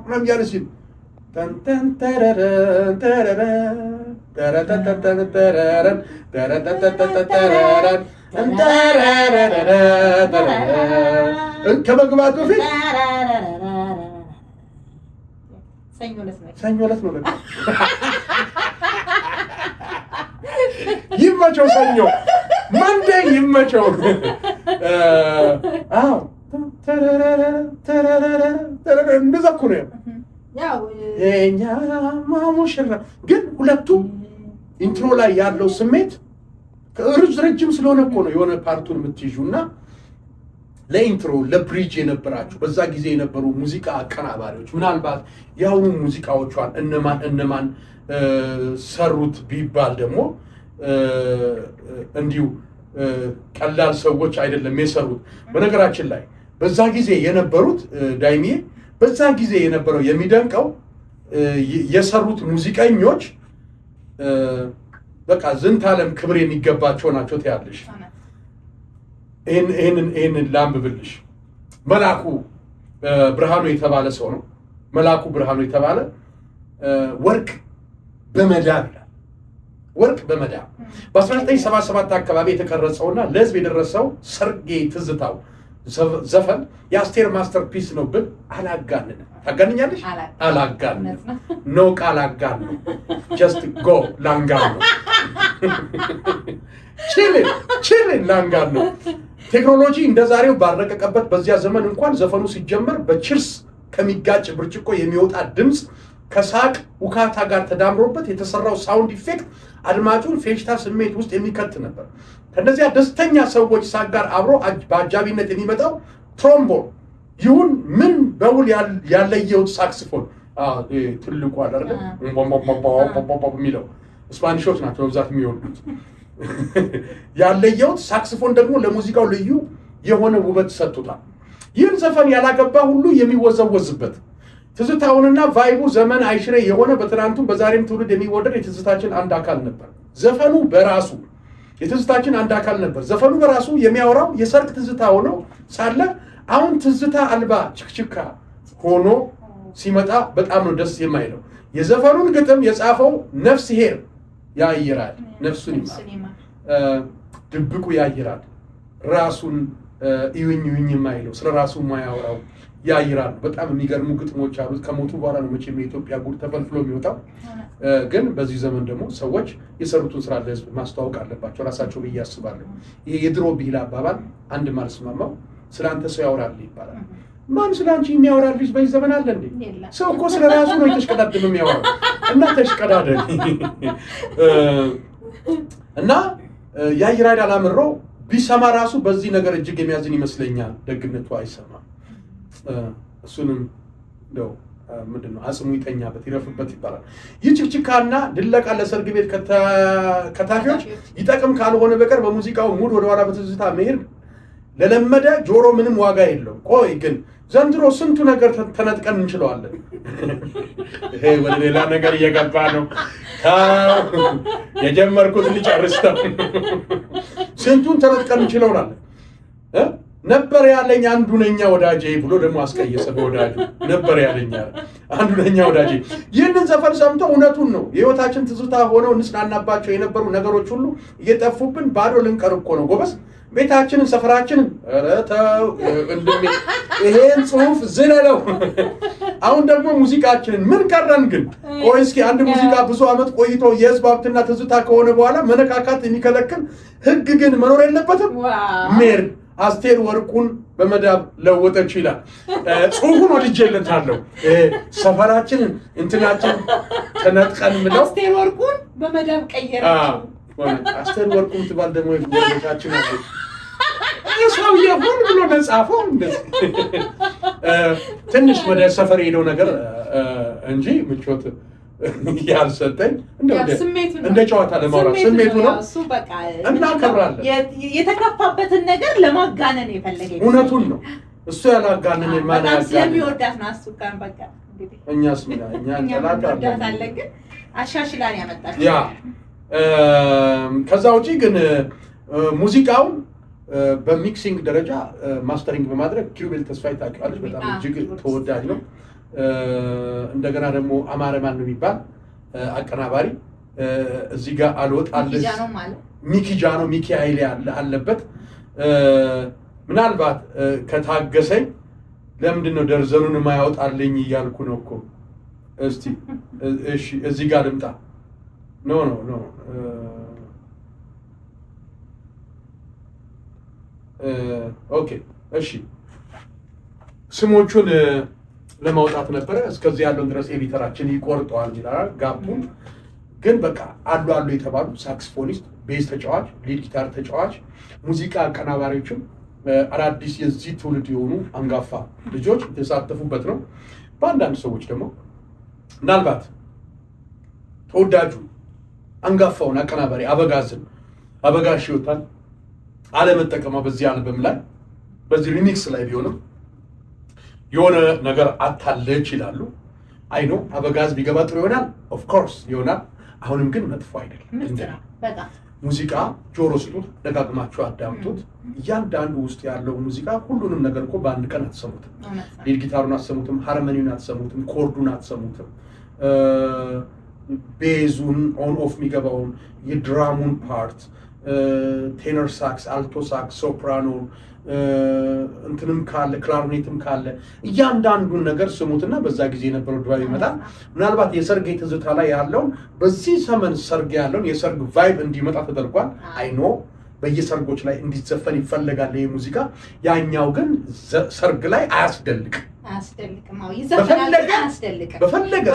ምናምን እያለ ሲል ከመግባቱ በፊት ሰኞ ዕለት ነው። ይመቸው፣ ሰኞ Monday ይመቸው። አዎ እንደዛ እኮ ነው የእኛ ሙሽራ። ግን ሁለቱ intro ላይ ያለው ስሜት ረጅም ስለሆነ እኮ ነው የሆነ part ኡን የምትይዡ። እና ለ intro ለ bridge የነበራችሁ በዛ ጊዜ የነበሩ ሙዚቃ አቀናባሪዎች ምናልባት የአሁኑ ሙዚቃዎቿን እነማን እነማን ሰሩት ቢባል ደግሞ እንዲሁ ቀላል ሰዎች አይደለም የሰሩት። በነገራችን ላይ በዛ ጊዜ የነበሩት ዳይሜ በዛ ጊዜ የነበረው የሚደንቀው የሰሩት ሙዚቀኞች በቃ ዝንተ ዓለም ክብር የሚገባቸው ናቸው ትያለሽ። ይህንን ላንብብልሽ። መላኩ ብርሃኑ የተባለ ሰው ነው። መላኩ ብርሃኑ የተባለ ወርቅ በመዳብ ይላል። ወርቅ በመዳብ በ1977 አካባቢ የተቀረጸውና ለሕዝብ የደረሰው ሰርጌ ትዝታው ዘፈን የአስቴር masterpiece ነው ብል አላጋንንም። ታጋንኛለሽ? አላጋንንም። No ቃል አጋን ነው። Just go ላንጋን ነው። Chillin chillin ላንጋን ነው። ቴክኖሎጂ እንደ ዛሬው ባረቀቀበት በዚያ ዘመን እንኳን ዘፈኑ ሲጀመር በ cheers ከሚጋጭ ብርጭቆ የሚወጣ ድምፅ ከሳቅ ውካታ ጋር ተዳምሮበት የተሰራው sound effect አድማጩን ፌሽታ ስሜት ውስጥ የሚከት ነበር። ከእነዚያ ደስተኛ ሰዎች ሳቅ ጋር አብሮ በአጃቢነት የሚመጣው trombone ይሁን ምን በውል ያለየሁት ሳክስፎን፣ ትልቁ አለ አይደል የሚለው፣ ስፓኒሾች ናቸው በብዛት የሚወዱት፣ ያለየሁት ሳክስፎን ደግሞ ለሙዚቃው ልዩ የሆነ ውበት ሰጥቶታል። ይህን ዘፈን ያላገባ ሁሉ የሚወዘወዝበት፣ ትዝታውንና vibe ኡ ዘመን አይሽሬ የሆነ፣ በትናንቱም በዛሬም ትውልድ የሚወደድ የትዝታችን አንድ አካል ነበር። ዘፈኑ በራሱ የትዝታችን አንድ አካል ነበር። ዘፈኑ በራሱ የሚያወራው የሰርግ ትዝታ ሆኖ ሳለ አሁን ትዝታ አልባ ችክችካ ሆኖ ሲመጣ በጣም ነው ደስ የማይለው። የዘፈኑን ግጥም የጻፈው ነፍስ ሄር ያይራል፣ ነፍሱን ይማር፣ ድብቁ ያይራል፣ ራሱን እዩኝ እዩኝ የማይለው፣ ስለ ራሱ የማያወራው ያይራል። በጣም የሚገርሙ ግጥሞች አሉት። ከሞቱ በኋላ ነው መቼም የኢትዮጵያ ጉድ ተፈልፍሎ የሚወጣው። ግን በዚህ ዘመን ደግሞ ሰዎች የሰሩትን ስራ ለህዝብ ማስተዋወቅ አለባቸው ራሳቸው ብዬ አስባለሁ። ይሄ የድሮ ብሂል አባባል አንድ ማልስማማው ስለ አንተ ሰው ያወራል ይባላል። ማን ስለ አንቺ የሚያወራልሽ በዚህ ዘመን አለ እንዴ? ሰው እኮ ስለ ራሱ ነው የተሽቀዳደመ የሚያወራው። እና ተሽቀዳደም እና የአየር አላምረው ቢሰማ ራሱ በዚህ ነገር እጅግ የሚያዝን ይመስለኛል። ደግነቱ አይሰማም። እሱንም እንደው ምንድን ነው አጽሙ ይተኛበት ይረፍበት ይባላል። ይህ ችክችካና ድለቃ ለሰርግ ቤት ከታፊዎች ይጠቅም ካልሆነ በቀር በሙዚቃው mood ወደኋላ በትዝታ መሄድ ለለመደ ጆሮ ምንም ዋጋ የለውም። ቆይ ግን ዘንድሮ ስንቱ ነገር ተነጥቀን እንችለዋለን። ይሄ ወደ ሌላ ነገር እየገባ ነው። የጀመርኩት ልጨርስ ነው። ስንቱን ተነጥቀን እንችለዋለን ነበር ያለኝ አንዱ ነኛ ወዳጄ ብሎ ደግሞ አስቀየሰ። በወዳጁ ነበር ያለኝ አንዱ ነኛ ወዳጄ። ይህንን ዘፈን ሰምቶ እውነቱን ነው፣ የህይወታችን ትዝታ ሆነው እንጽናናባቸው የነበሩ ነገሮች ሁሉ እየጠፉብን ባዶ ልንቀር እኮ ነው ጎበዝ። ቤታችንን፣ ሰፈራችንን፣ ኧረ ተው ወንድሜ ይሄን ጽሁፍ ዝለለው። አሁን ደግሞ ሙዚቃችንን ምን ቀረን ግን? ቆይ እስኪ አንድ ሙዚቃ ብዙ ዓመት ቆይቶ የህዝብ ሀብትና ትዝታ ከሆነ በኋላ መነካካት የሚከለክል ህግ ግን መኖር የለበትም? ሜር አስቴር ወርቁን በመዳብ ለወጠች ይላል። ጽሁፉን ወድጄለታለሁ። ሰፈራችንን እንትናችን ተነጥቀን ምለው አስቴር ወርቁን በመዳብ ቀየረችው። አስቴር ወርቁ የምትባል ደግሞ ጎረቤታችን አለች። ሰውዬ ሆን ብሎ ነጻፈው እንደዚህ ትንሽ ወደ ሰፈር የሄደው ነገር እንጂ ምቾት ያልሰጠኝ እንደ ጨዋታ ለማውራት ስሜቱ ነው። እናከብራለን። የተከፋበትን ነገር ለማጋነን የፈለገ እውነቱን ነው። እሱ ያላጋነን ማን ያጋነን? ስለሚወዳት ነው። አሱካን በቃ እንግዲህ እኛስ ምን እኛ እንጠላታለን፣ ግን አሻሽላን ያመጣችው ያ። ከዛ ውጪ ግን ሙዚቃውን በ mixing ደረጃ mastering በማድረግ ኪሩቤል ተስፋዬ ታውቂዋለሽ፣ በጣም እጅግ ተወዳጅ ነው። እንደገና ደግሞ አማረ ማን ነው የሚባል አቀናባሪ እዚህ ጋር አልወጣልህ ሚኪ ጃኖ ሚኪ ኃይሌ አለበት። ምናልባት ከታገሰኝ ለምንድን ነው ደርዘኑን የማያወጣልኝ እያልኩ ነው እኮ። እስቲ እሺ እዚህ ጋር ልምጣ። No, no, no, okay እሺ፣ ስሞቹን ለማውጣት ነበረ። እስከዚህ ያለውን ድረስ editor ኣችን ይቆርጠዋል ይላል gap ኡን። ግን በቃ አሉ አሉ የተባሉ saxophonist፣ bass ተጫዋች፣ lead guitar ተጫዋች፣ ሙዚቃ አቀናባሪዎችም አዳዲስ የዚህ ትውልድ የሆኑ አንጋፋ ልጆች የተሳተፉበት ነው። በአንዳንድ ሰዎች ደግሞ ምናልባት ተወዳጁ አንጋፋውን አቀናባሪ አበጋዝን፣ አበጋዝ ሽዮታን አለመጠቀሟ በዚህ አልበም ላይ በዚህ remix ላይ ቢሆንም የሆነ ነገር አታለች ይላሉ። I know አበጋዝ ቢገባ ጥሩ ይሆናል፣ of course ይሆናል። አሁንም ግን መጥፎ አይደለም። ሙዚቃ ጆሮ ስጡት፣ ደጋግማችሁ አዳምጡት። እያንዳንዱ ውስጥ ያለው ሙዚቃ ሁሉንም ነገር እኮ በአንድ ቀን አትሰሙትም። lead guitar ኡን አትሰሙትም፣ harmony ውን አትሰሙትም፣ chord ኡን አትሰሙትም፣ bass ኡን on off የሚገባውን፣ የ drum ኡን part፣ tenor sax፣ alto sax፣ soprano እንትንም ካለ clarinet ም ካለ እያንዳንዱን ነገር ስሙትና በዛ ጊዜ የነበረው ድባብ ይመጣል። ምናልባት የሰርግ ትዝታ ላይ ያለውን በዚህ ዘመን ሰርግ ያለውን የሰርግ vibe እንዲመጣ ተደርጓል። I know በየሰርጎች ላይ እንዲዘፈን ይፈለጋል ይሄ ሙዚቃ። ያኛው ግን ሰርግ ላይ አያስደልቅም። አያስደልቅም። አዎ ይዘፈናል፣ ግን አያስደልቅም። በፈለገ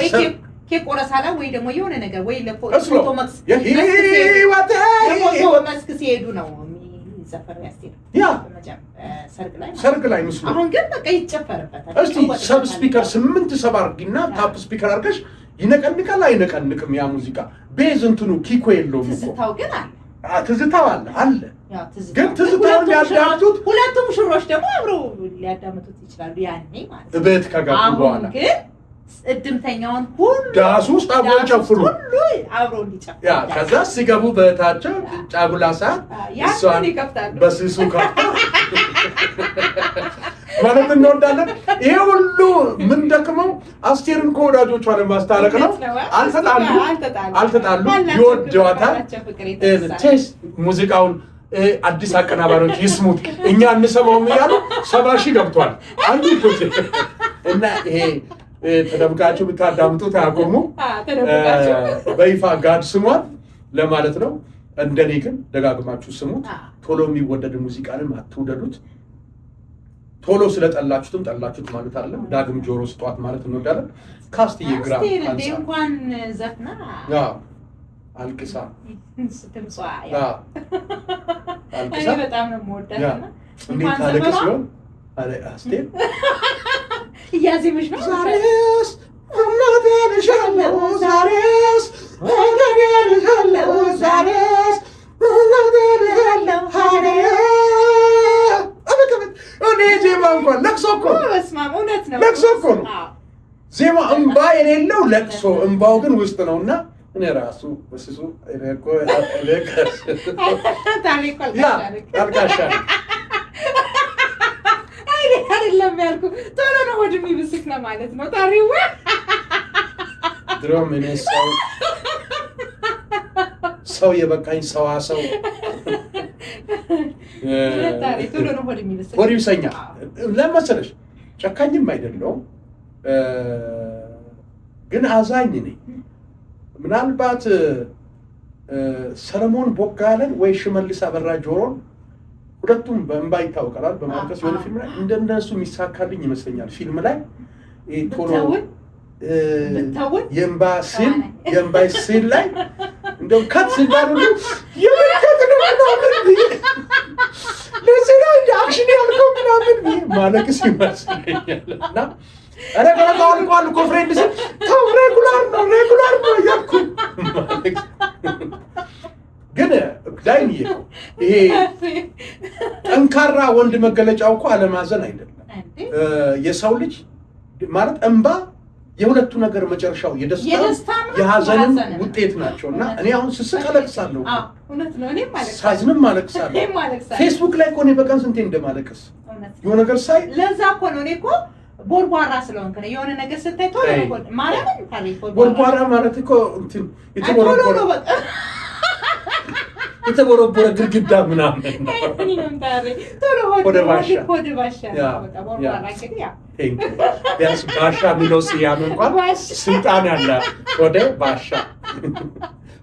ኬክ ቆረሳ ላይ ወይ ደግሞ የሆነ ነገር ወይ ለፎቶ እስሎ መስክ የህይወቴ ለፎቶ መስክ ሲሄዱ ነው የሚዘፈነው የአስቴር ሰርግ ላይ ማለት ሰርግ ላይ ምስሉ። አሁን ግን በቃ ይጨፈርበታል። እስቲ sub speaker 8 sub አድርጊና top speaker አድርገሽ ይነቀንቃል አይነቀንቅም? ያ ሙዚቃ bass እንትኑ kick ኦ የለውም እኮ። ትዝታው ግን አለ። ትዝታው አለ አለ። ግን ትዝታውን ሊያዳምጡት ሁለቱም ሙሽሮች ደግሞ አብረው ሊያዳምጡት ይችላሉ ያኔ ማለት ነው። እቤት ከገቡ በኋላ አሁን ግን እድምተኛውን ሁሉ ዳሱ ውስጥ አብሮ ይጨፍሩ ሁሉ አብሮ እንዲጨፍሩ ያ ከዛ ሲገቡ በታቸው ጫጉላ ሰዓት ያንን ይከፍታሉ። በስሱ ከፍተው ማለት እንወዳለን። ይሄ ሁሉ ምን ደክመው አስቴርን ከወዳጆቿ ለማስታረቅ ነው። አልተጣሉ አልተጣሉ፣ ይወደዋታል። ቴስ ሙዚቃውን አዲስ አቀናባሪዎች ይስሙት እኛ እንሰማውም እያሉ 70,000 ገብቷል አንዱ እና ይሄ ተደብቃችሁ ብታዳምጡት አያቆሙ። በይፋ ጋድ ስሟት ለማለት ነው። እንደኔ ግን ደጋግማችሁ ስሙት። ቶሎ የሚወደድ ሙዚቃንም አትውደዱት። ቶሎ ስለጠላችሁትም ጠላችሁት ማለት አይደለም። ዳግም ጆሮ ስጧት ማለት እንወዳለን። ካስትዬ ግራም እንኳን ዘፍና አልቅሳ ድምጿ አልቅሳ በጣም ነው የምወዳት። እንዴት ታለቅስ ሲሆን አስቴር እያዜመች ነው። ዛሬስ እናቴ ልሻለሁ፣ ዛሬስ ወገኔ ልሻለሁ፣ ዛሬስ እናቴ ልሻለሁ። እኔ ዜማ እንኳን ለቅሶ እኮ ነው። ለቅሶ እኮ ነው ዜማ፣ እምባ የሌለው ለቅሶ፣ እምባው ግን ውስጥ ነው። እና እኔ ራሱ በስሱ አልቃሻ አይደለም ያልኩህ፣ ቶሎ ነው ሆድ የሚብስክ ለማለት ነው። ታሪዋ ድሮም እኔ ሰው የበቃኝ ሰዋሰው ሆድ ይብሰኛል። ለምን መሰለሽ ጨካኝም አይደለሁም፣ ግን አዛኝ ነኝ። ምናልባት ሰለሞን ቦጋለን ወይ ሽመልስ አበራ ጆሮን ሁለቱም በእንባ ይታወቃል። በማልቀስ የሆነ ፊልም ላይ እንደነሱ የሚሳካልኝ ይመስለኛል። ፊልም ላይ ቶሎ የእንባ scene የእንባ scene ላይ እንደው cut ሲባል ሁሉ የምን cut ነው ምናምን ብዬ ለዚህ ነው እንደ action ያልከው ምናምን ብዬ ማለቅስ ይመስለኛል። እና ኧረ በቃ አልቋል እኮ friend ስል ተው regular ነው regular ነው እያልኩ ማለቅስ ግን ዳይንዬ ይሄ ጠንካራ ወንድ መገለጫው እኮ አለማዘን አይደለም። የሰው ልጅ ማለት እንባ የሁለቱ ነገር መጨረሻው የደስታ የሀዘንም ውጤት ናቸው። እና እኔ አሁን ስስቅ አለቅሳለሁ፣ ሳዝንም አለቅሳለሁ። ፌስቡክ ላይ እኮ እኔ በቀን ስንቴ እንደማለቅስ የሆነ ነገር ሳይ ለዛ እኮ ነው እኔ እኮ ቦርቧራ ስለሆንክ ነው። የሆነ ነገር ስታይ ቶሎ ማርያምን ቦርቧራ ማለት እኮ እንትን የተቦረቦረ ግድግዳ ምናምን ቢያንስ ባሻ የሚለው ስያሜ እንኳን ስልጣን ያለ ሆደ ባሻ፣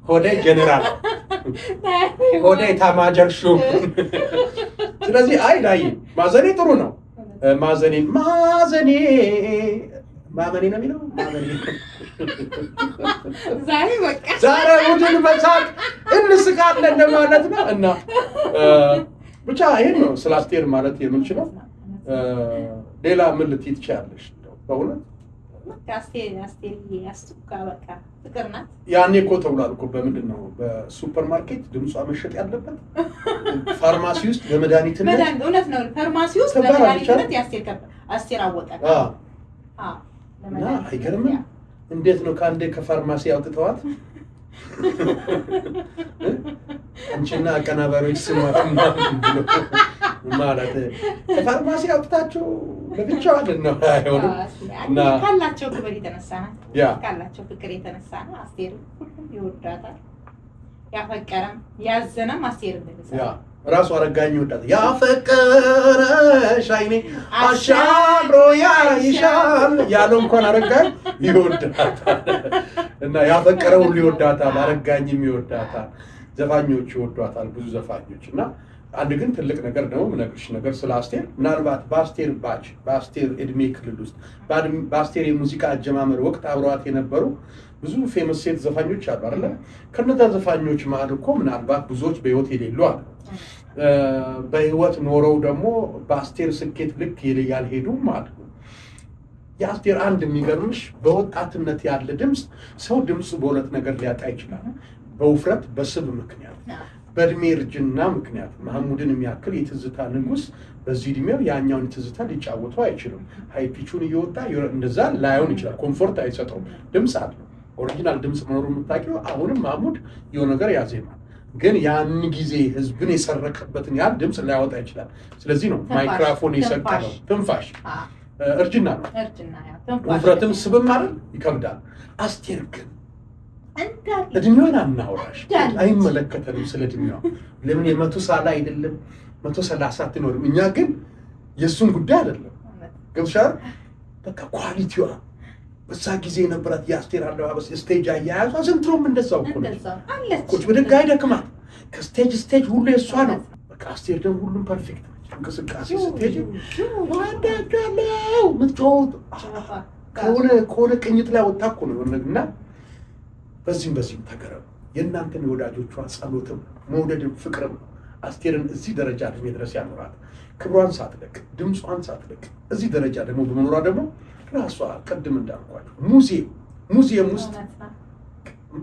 ሆደ ጀኔራል፣ ሆደ ኤታማዦር ሹም። ስለዚህ አይ ዳይ ማዘኔ ጥሩ ነው። ማዘኔ ማዘኔ ማመኔ ነው የሚለው ዛሬ በቃ ዛሬ እሑድን በሳቅ እንስቃለን ለማለት ነው። እና ብቻ ይሄን ነው ስለ አስቴር ማለት የምንችለው። ሌላ ምን ልትይ ትችያለሽ? በእውነት ያኔ እኮ ተብሏል እኮ በምንድን ነው በሱፐር ማርኬት ድምጿ መሸጥ ያለበት ፋርማሲ ውስጥ በመድኃኒትነት። እውነት ነው። ፋርማሲ ውስጥ በመድኃኒትነት አስቴር አወቀ። እና አይገርምም? እንዴት ነው ከአንዴ ከፋርማሲ አውጥተዋት አንቺና አቀናባሪዎች ስሟት ብሎ ማለት ከፋርማሲ አውጥታችሁ ለብቻው አይደል ነው አይሆንም። እና ካላቸው ክብር የተነሳ ነው፣ ካላቸው ፍቅር የተነሳ ነው። አስቴር ሁሉም ይወዳታል። ያፈቀረም ያዘነም አስቴር እንደዛ ራሱ አረጋኝ ይወዳታል። ያፈቀረሽ አይኔ አሻግሮ ያይሻል ያለው እንኳን አረጋኝ ይወዳታል። እና ያፈቀረ ሁሉ ይወዳታል፣ አረጋኝም ይወዳታል፣ ዘፋኞች ይወዷታል፣ ብዙ ዘፋኞች። እና አንድ ግን ትልቅ ነገር ደግሞ የምነግርሽ ነገር ስለ አስቴር፣ ምናልባት በአስቴር batch በአስቴር እድሜ ክልል ውስጥ በአስቴር የሙዚቃ አጀማመር ወቅት አብረዋት የነበሩ ብዙ famous ሴት ዘፋኞች አሉ አይደለ? ከነዛ ዘፋኞች መሀል እኮ ምናልባት ብዙዎች በህይወት የሌሉ አሉ። በህይወት ኖረው ደግሞ በአስቴር ስኬት ልክ ያልሄዱም አሉ። የአስቴር አንድ የሚገርምሽ በወጣትነት ያለ ድምፅ፣ ሰው ድምፁ በሁለት ነገር ሊያጣ ይችላል። በውፍረት በስብ ምክንያት፣ በእድሜ እርጅና ምክንያት። መሐሙድን የሚያክል የትዝታ ንጉስ በዚህ እድሜው ያኛውን ትዝታ ሊጫወቱ አይችልም። High pitch ኡን እየወጣ እንደዛ ላይሆን ይችላል። Comfort አይሰጠውም። ድምፅ አለው። Original ድምፅ መኖሩ የምታውቂው አሁንም መሐሙድ የሆነ ነገር ያዜማል፣ ግን ያን ጊዜ ህዝብን የሰረቀበትን ያህል ድምፅ ላያወጣ ይችላል። ስለዚህ ነው ማይክራፎን የሰቀለው። ትንፋሽ እርጅና ነው። ውፍረትም ስብም አይደል ይከብዳል። አስቴር ግን እድሜዋን አናውራሽ፣ አይመለከተንም ስለ እድሜዋ። ለምን የ100 ሳላ አይደለም 130 አትኖርም። እኛ ግን የእሱን ጉዳይ አይደለም። ገብቶሻል? በቃ quality ዋ በዛ ጊዜ የነበራት የአስቴር አለባበስ፣ stage አያያዟ ዘንድሮም እንደዛው እኮ ነች። ቁጭ ብድግ አይደክማት። ከ stage stage ሁሉ የእሷ ነው። በቃ አስቴር ደግሞ ሁሉም perfect ነች። እንቅስቃሴ ስትሄጂ ወዳጃለው ምትጮት ከሆነ ቅኝት ላይ ወጣ እኮ ነው እና በዚህም ተገረሙ። የእናንተን የወዳጆቿ ጸሎትም መውደድም ፍቅርም ነው አስቴርን እዚህ ደረጃ እድሜ ድረስ ያኖራት። ክብሯን ሳትለቅ፣ ድምጿን ሳትለቅ እዚህ ደረጃ ደግሞ በመኖሯ ደግሞ ራሷ ቅድም እንዳልኳቸው ሙዚየም ውስጥ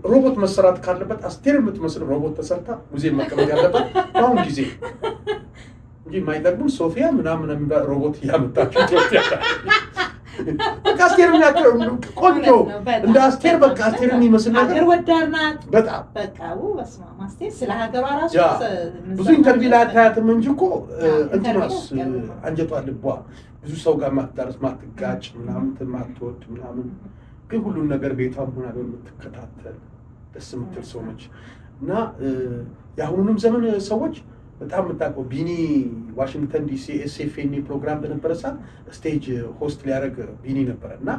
ሮቦት መሰራት ካለበት አስቴር የምትመስል ሮቦት ተሰርታ ሙዚየም መቀመጥ ያለበት በአሁን ጊዜ እንጂ የማይጠቅሙን ሶፊያ ምናምን የሚባል ሮቦት እያመጣችሁ ኢትዮጵያ በቃ አስቴር የሚያክል ቆንጆ እንደ አስቴር በቃ አስቴር የሚመስል ነገር ሀገር ወዳድ ናት። በጣም። በቃ በስመ አብ አስቴር ስለ ሀገሯ ራሱ ብዙ interview ላይ አታያትም እንጂ እኮ እንትኗስ አንጀቷ ልቧ ብዙ ሰው ጋር ማትዳረስ፣ ማትጋጭ ምናምን፣ ማትወድ ምናምን ግን ሁሉን ነገር ቤቷም ሆና የምትከታተል ደስ የምትል ሰው ነች። እና የአሁኑንም ዘመን ሰዎች በጣም የምታውቀው ቢኒ ዋሽንግተን ዲሲ ESFNA ፕሮግራም በነበረ ሰዓት stage host ሊያደርግ ቢኒ ነበረ እና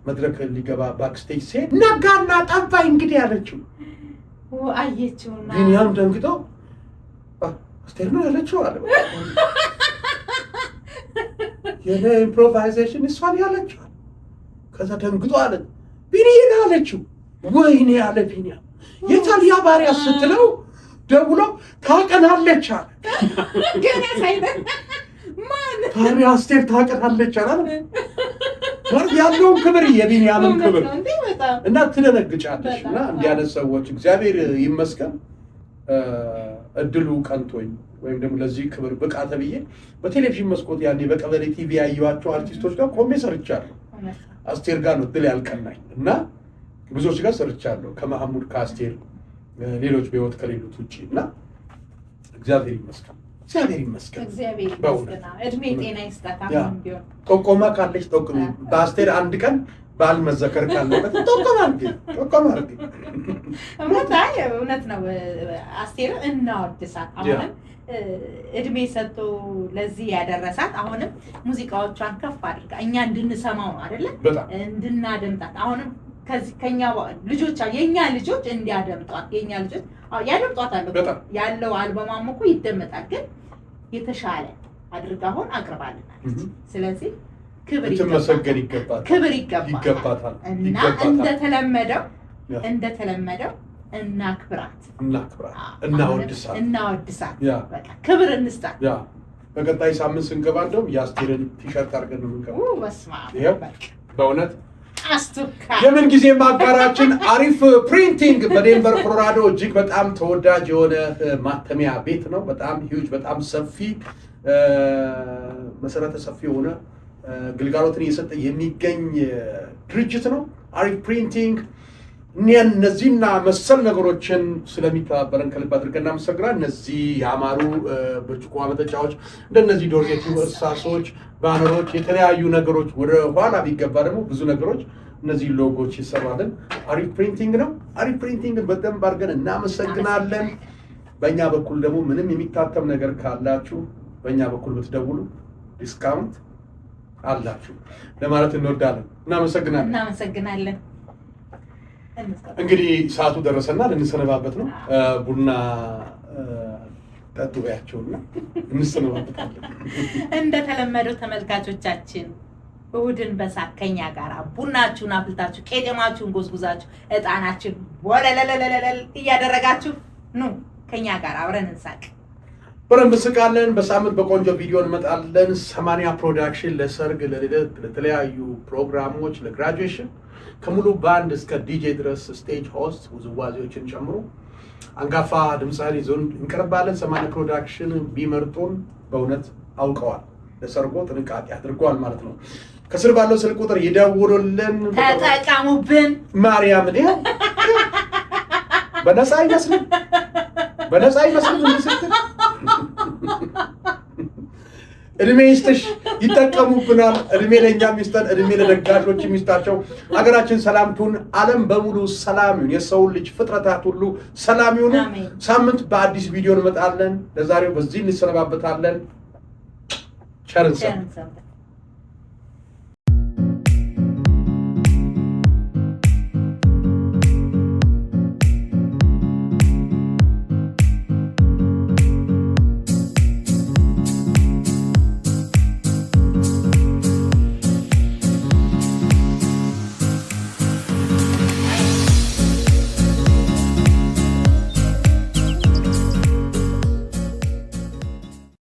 መድረክ ሊገባ backstage ሲሄድ ነጋና ጠባይ እንግዲህ ያለችው አየችውና ቢኒያም ደንግጦ አስቴር ነው ያለችው አለ። የኔ improvisation እሷን ያለችው። ከዛ ደንግጦ አለ ቢኒ አለችው። ወይኔ አለ ቢኒያም፣ የታል ያ ባሪያ ስትለው ደውሎ ታቀናለች አለ። ገና ሳይነ ማን ታዲያ አስቴር ታቀናለች አለ። ማለት ያለውን ክብር፣ የቢኒያምን ክብር እና ትደነግጫለሽ። እና እንዲህ አይነት ሰዎች እግዚአብሔር ይመስገን እድሉ ቀንቶኝ ወይም ደግሞ ለዚህ ክብር ብቃ ተብዬ በቴሌቪዥን መስኮት ያኔ በቀበሌ ቲቪ ያየኋቸው አርቲስቶች ጋር ቆሜ ሰርቻለሁ። አስቴር ጋር ነው እድል ያልቀናኝ እና ብዙዎች ጋር ሰርቻለሁ ከመሐሙድ፣ ከአስቴር፣ ሌሎች በህይወት ከሌሉት ውጭ። እና እግዚአብሔር ይመስገን፣ እግዚአብሔር ይመስገን። እግዚአብሔር ይመስገን። እድሜ ጤና ይስጣት። አሁንም ቢሆን ጠቆማ ካለች ጠቁሚ። በአስቴር አንድ ቀን በዓል መዘከር ካለበት ጠቆማ አድርጌ፣ ጠቆማ አድርጌ። እውነት፣ አይ እውነት ነው። አስቴርን እናወድሳት። አሁንም እድሜ ሰጥቶ ለዚህ ያደረሳት አሁንም ሙዚቃዎቿን ከፍ አድርጋ እኛ እንድንሰማው ነው አይደለ? በጣም። እንድናደምጣት፣ አሁንም ከዚህ ከኛ ልጆች የኛ ልጆች እንዲያደምጧት፣ የኛ ልጆች አዎ ያደምጧታል እኮ። በጣም። ያለው አልበሟም እኮ ይደመጣል፣ ግን የተሻለ አድርጋ አሁን አቅርባልናለች። ስለዚህ ክብር ልትመሰገን ይገባል። ክብር ይገባታል። ይገባታል። እና ይገባታል። እንደተለመደው እናክብራት፣ እናክብራት፣ እናወድሳት፣ እናወድሳት። በቃ ክብር እንስጣት። Yeah፣ በቀጣይ ሳምንት ስንገባ እንደውም የአስቴርን ቲሸርት አድርገን ነው የምንገባው። በስመ አብ። ይኸው በእውነት አስቱካ። የምን ጊዜ አጋራችን አሪፍ Printing በዴንቨር ኮሎራዶ እጅግ በጣም ተወዳጅ የሆነ ማተሚያ ቤት ነው። በጣም huge፣ በጣም ሰፊ፣ መሰረተ ሰፊ የሆነ ግልጋሎትን እየሰጠ የሚገኝ ድርጅት ነው። አሪፍ Printing እነዚህና መሰል ነገሮችን ስለሚተባበረን ከልብ አድርገን እናመሰግናለን። እነዚህ ያማሩ ብርጭቆ መጠጫዎች፣ እንደነዚህ ዶርዜቲ እርሳሶች፣ ባነሮች፣ የተለያዩ ነገሮች ወደ ኋላ ቢገባ ደግሞ ብዙ ነገሮች እነዚህ ሎጎች ይሰራልን። አሪፍ Printing ነው። አሪፍ Printing ን በደንብ አድርገን እናመሰግናለን። በእኛ በኩል ደግሞ ምንም የሚታተም ነገር ካላችሁ በእኛ በኩል ብትደውሉ discount አላችሁ ለማለት እንወዳለን። እናመሰግናለን። እናመሰግናለን። እንግዲህ ሰዓቱ ደረሰና ልንሰነባበት ነው። ቡና ጠጡ በያቸውና እንሰነባበታለን። እንደተለመደው ተመልካቾቻችን እሁድን በሳቅ ከኛ ጋር ቡናችሁን አፍልታችሁ፣ ቄጤማችሁን ጎዝጉዛችሁ፣ እጣናችሁን ወለለለለለል እያደረጋችሁ ኑ ከኛ ጋር አብረን እንሳቅ። በደንብ እንስቃለን። በሳምንት በቆንጆ ቪዲዮ እንመጣለን። 80 Production ለሰርግ፣ ለልደት፣ ለተለያዩ ፕሮግራሞች፣ ለ graduation ከሙሉ ባንድ እስከ ዲጄ ድረስ stage host ውዝዋዜዎችን ጨምሮ አንጋፋ ድምፃውያን ይዘን እንቀርባለን። 80 Production ቢመርጡን በእውነት አውቀዋል። ለሰርጎ ጥንቃቄ አድርገዋል ማለት ነው። ከስር ባለው ስልክ ቁጥር ይደውሉልን። ተጠቀሙብን። ማርያምን ይኸው በነፃ አይመስልም፣ በነፃ አይመስልም። እንዲህ ስትል እድሜ ይስጥሽ፣ ይጠቀሙብናል። እድሜ ለእኛም ይስጠን፣ እድሜ ለደጋሾችም ይስጣቸው። ሀገራችን ሰላም ትሁን፣ ዓለም በሙሉ ሰላም ይሁን። የሰው ልጅ ፍጥረታት ሁሉ ሰላም ይሁኑ። አሜን። ሳምንት በአዲስ ቪዲዮ እንመጣለን። ለዛሬው በዚህ እንሰነባበታለን። ቸር እንሰንብት። ቸር እንሰንብት።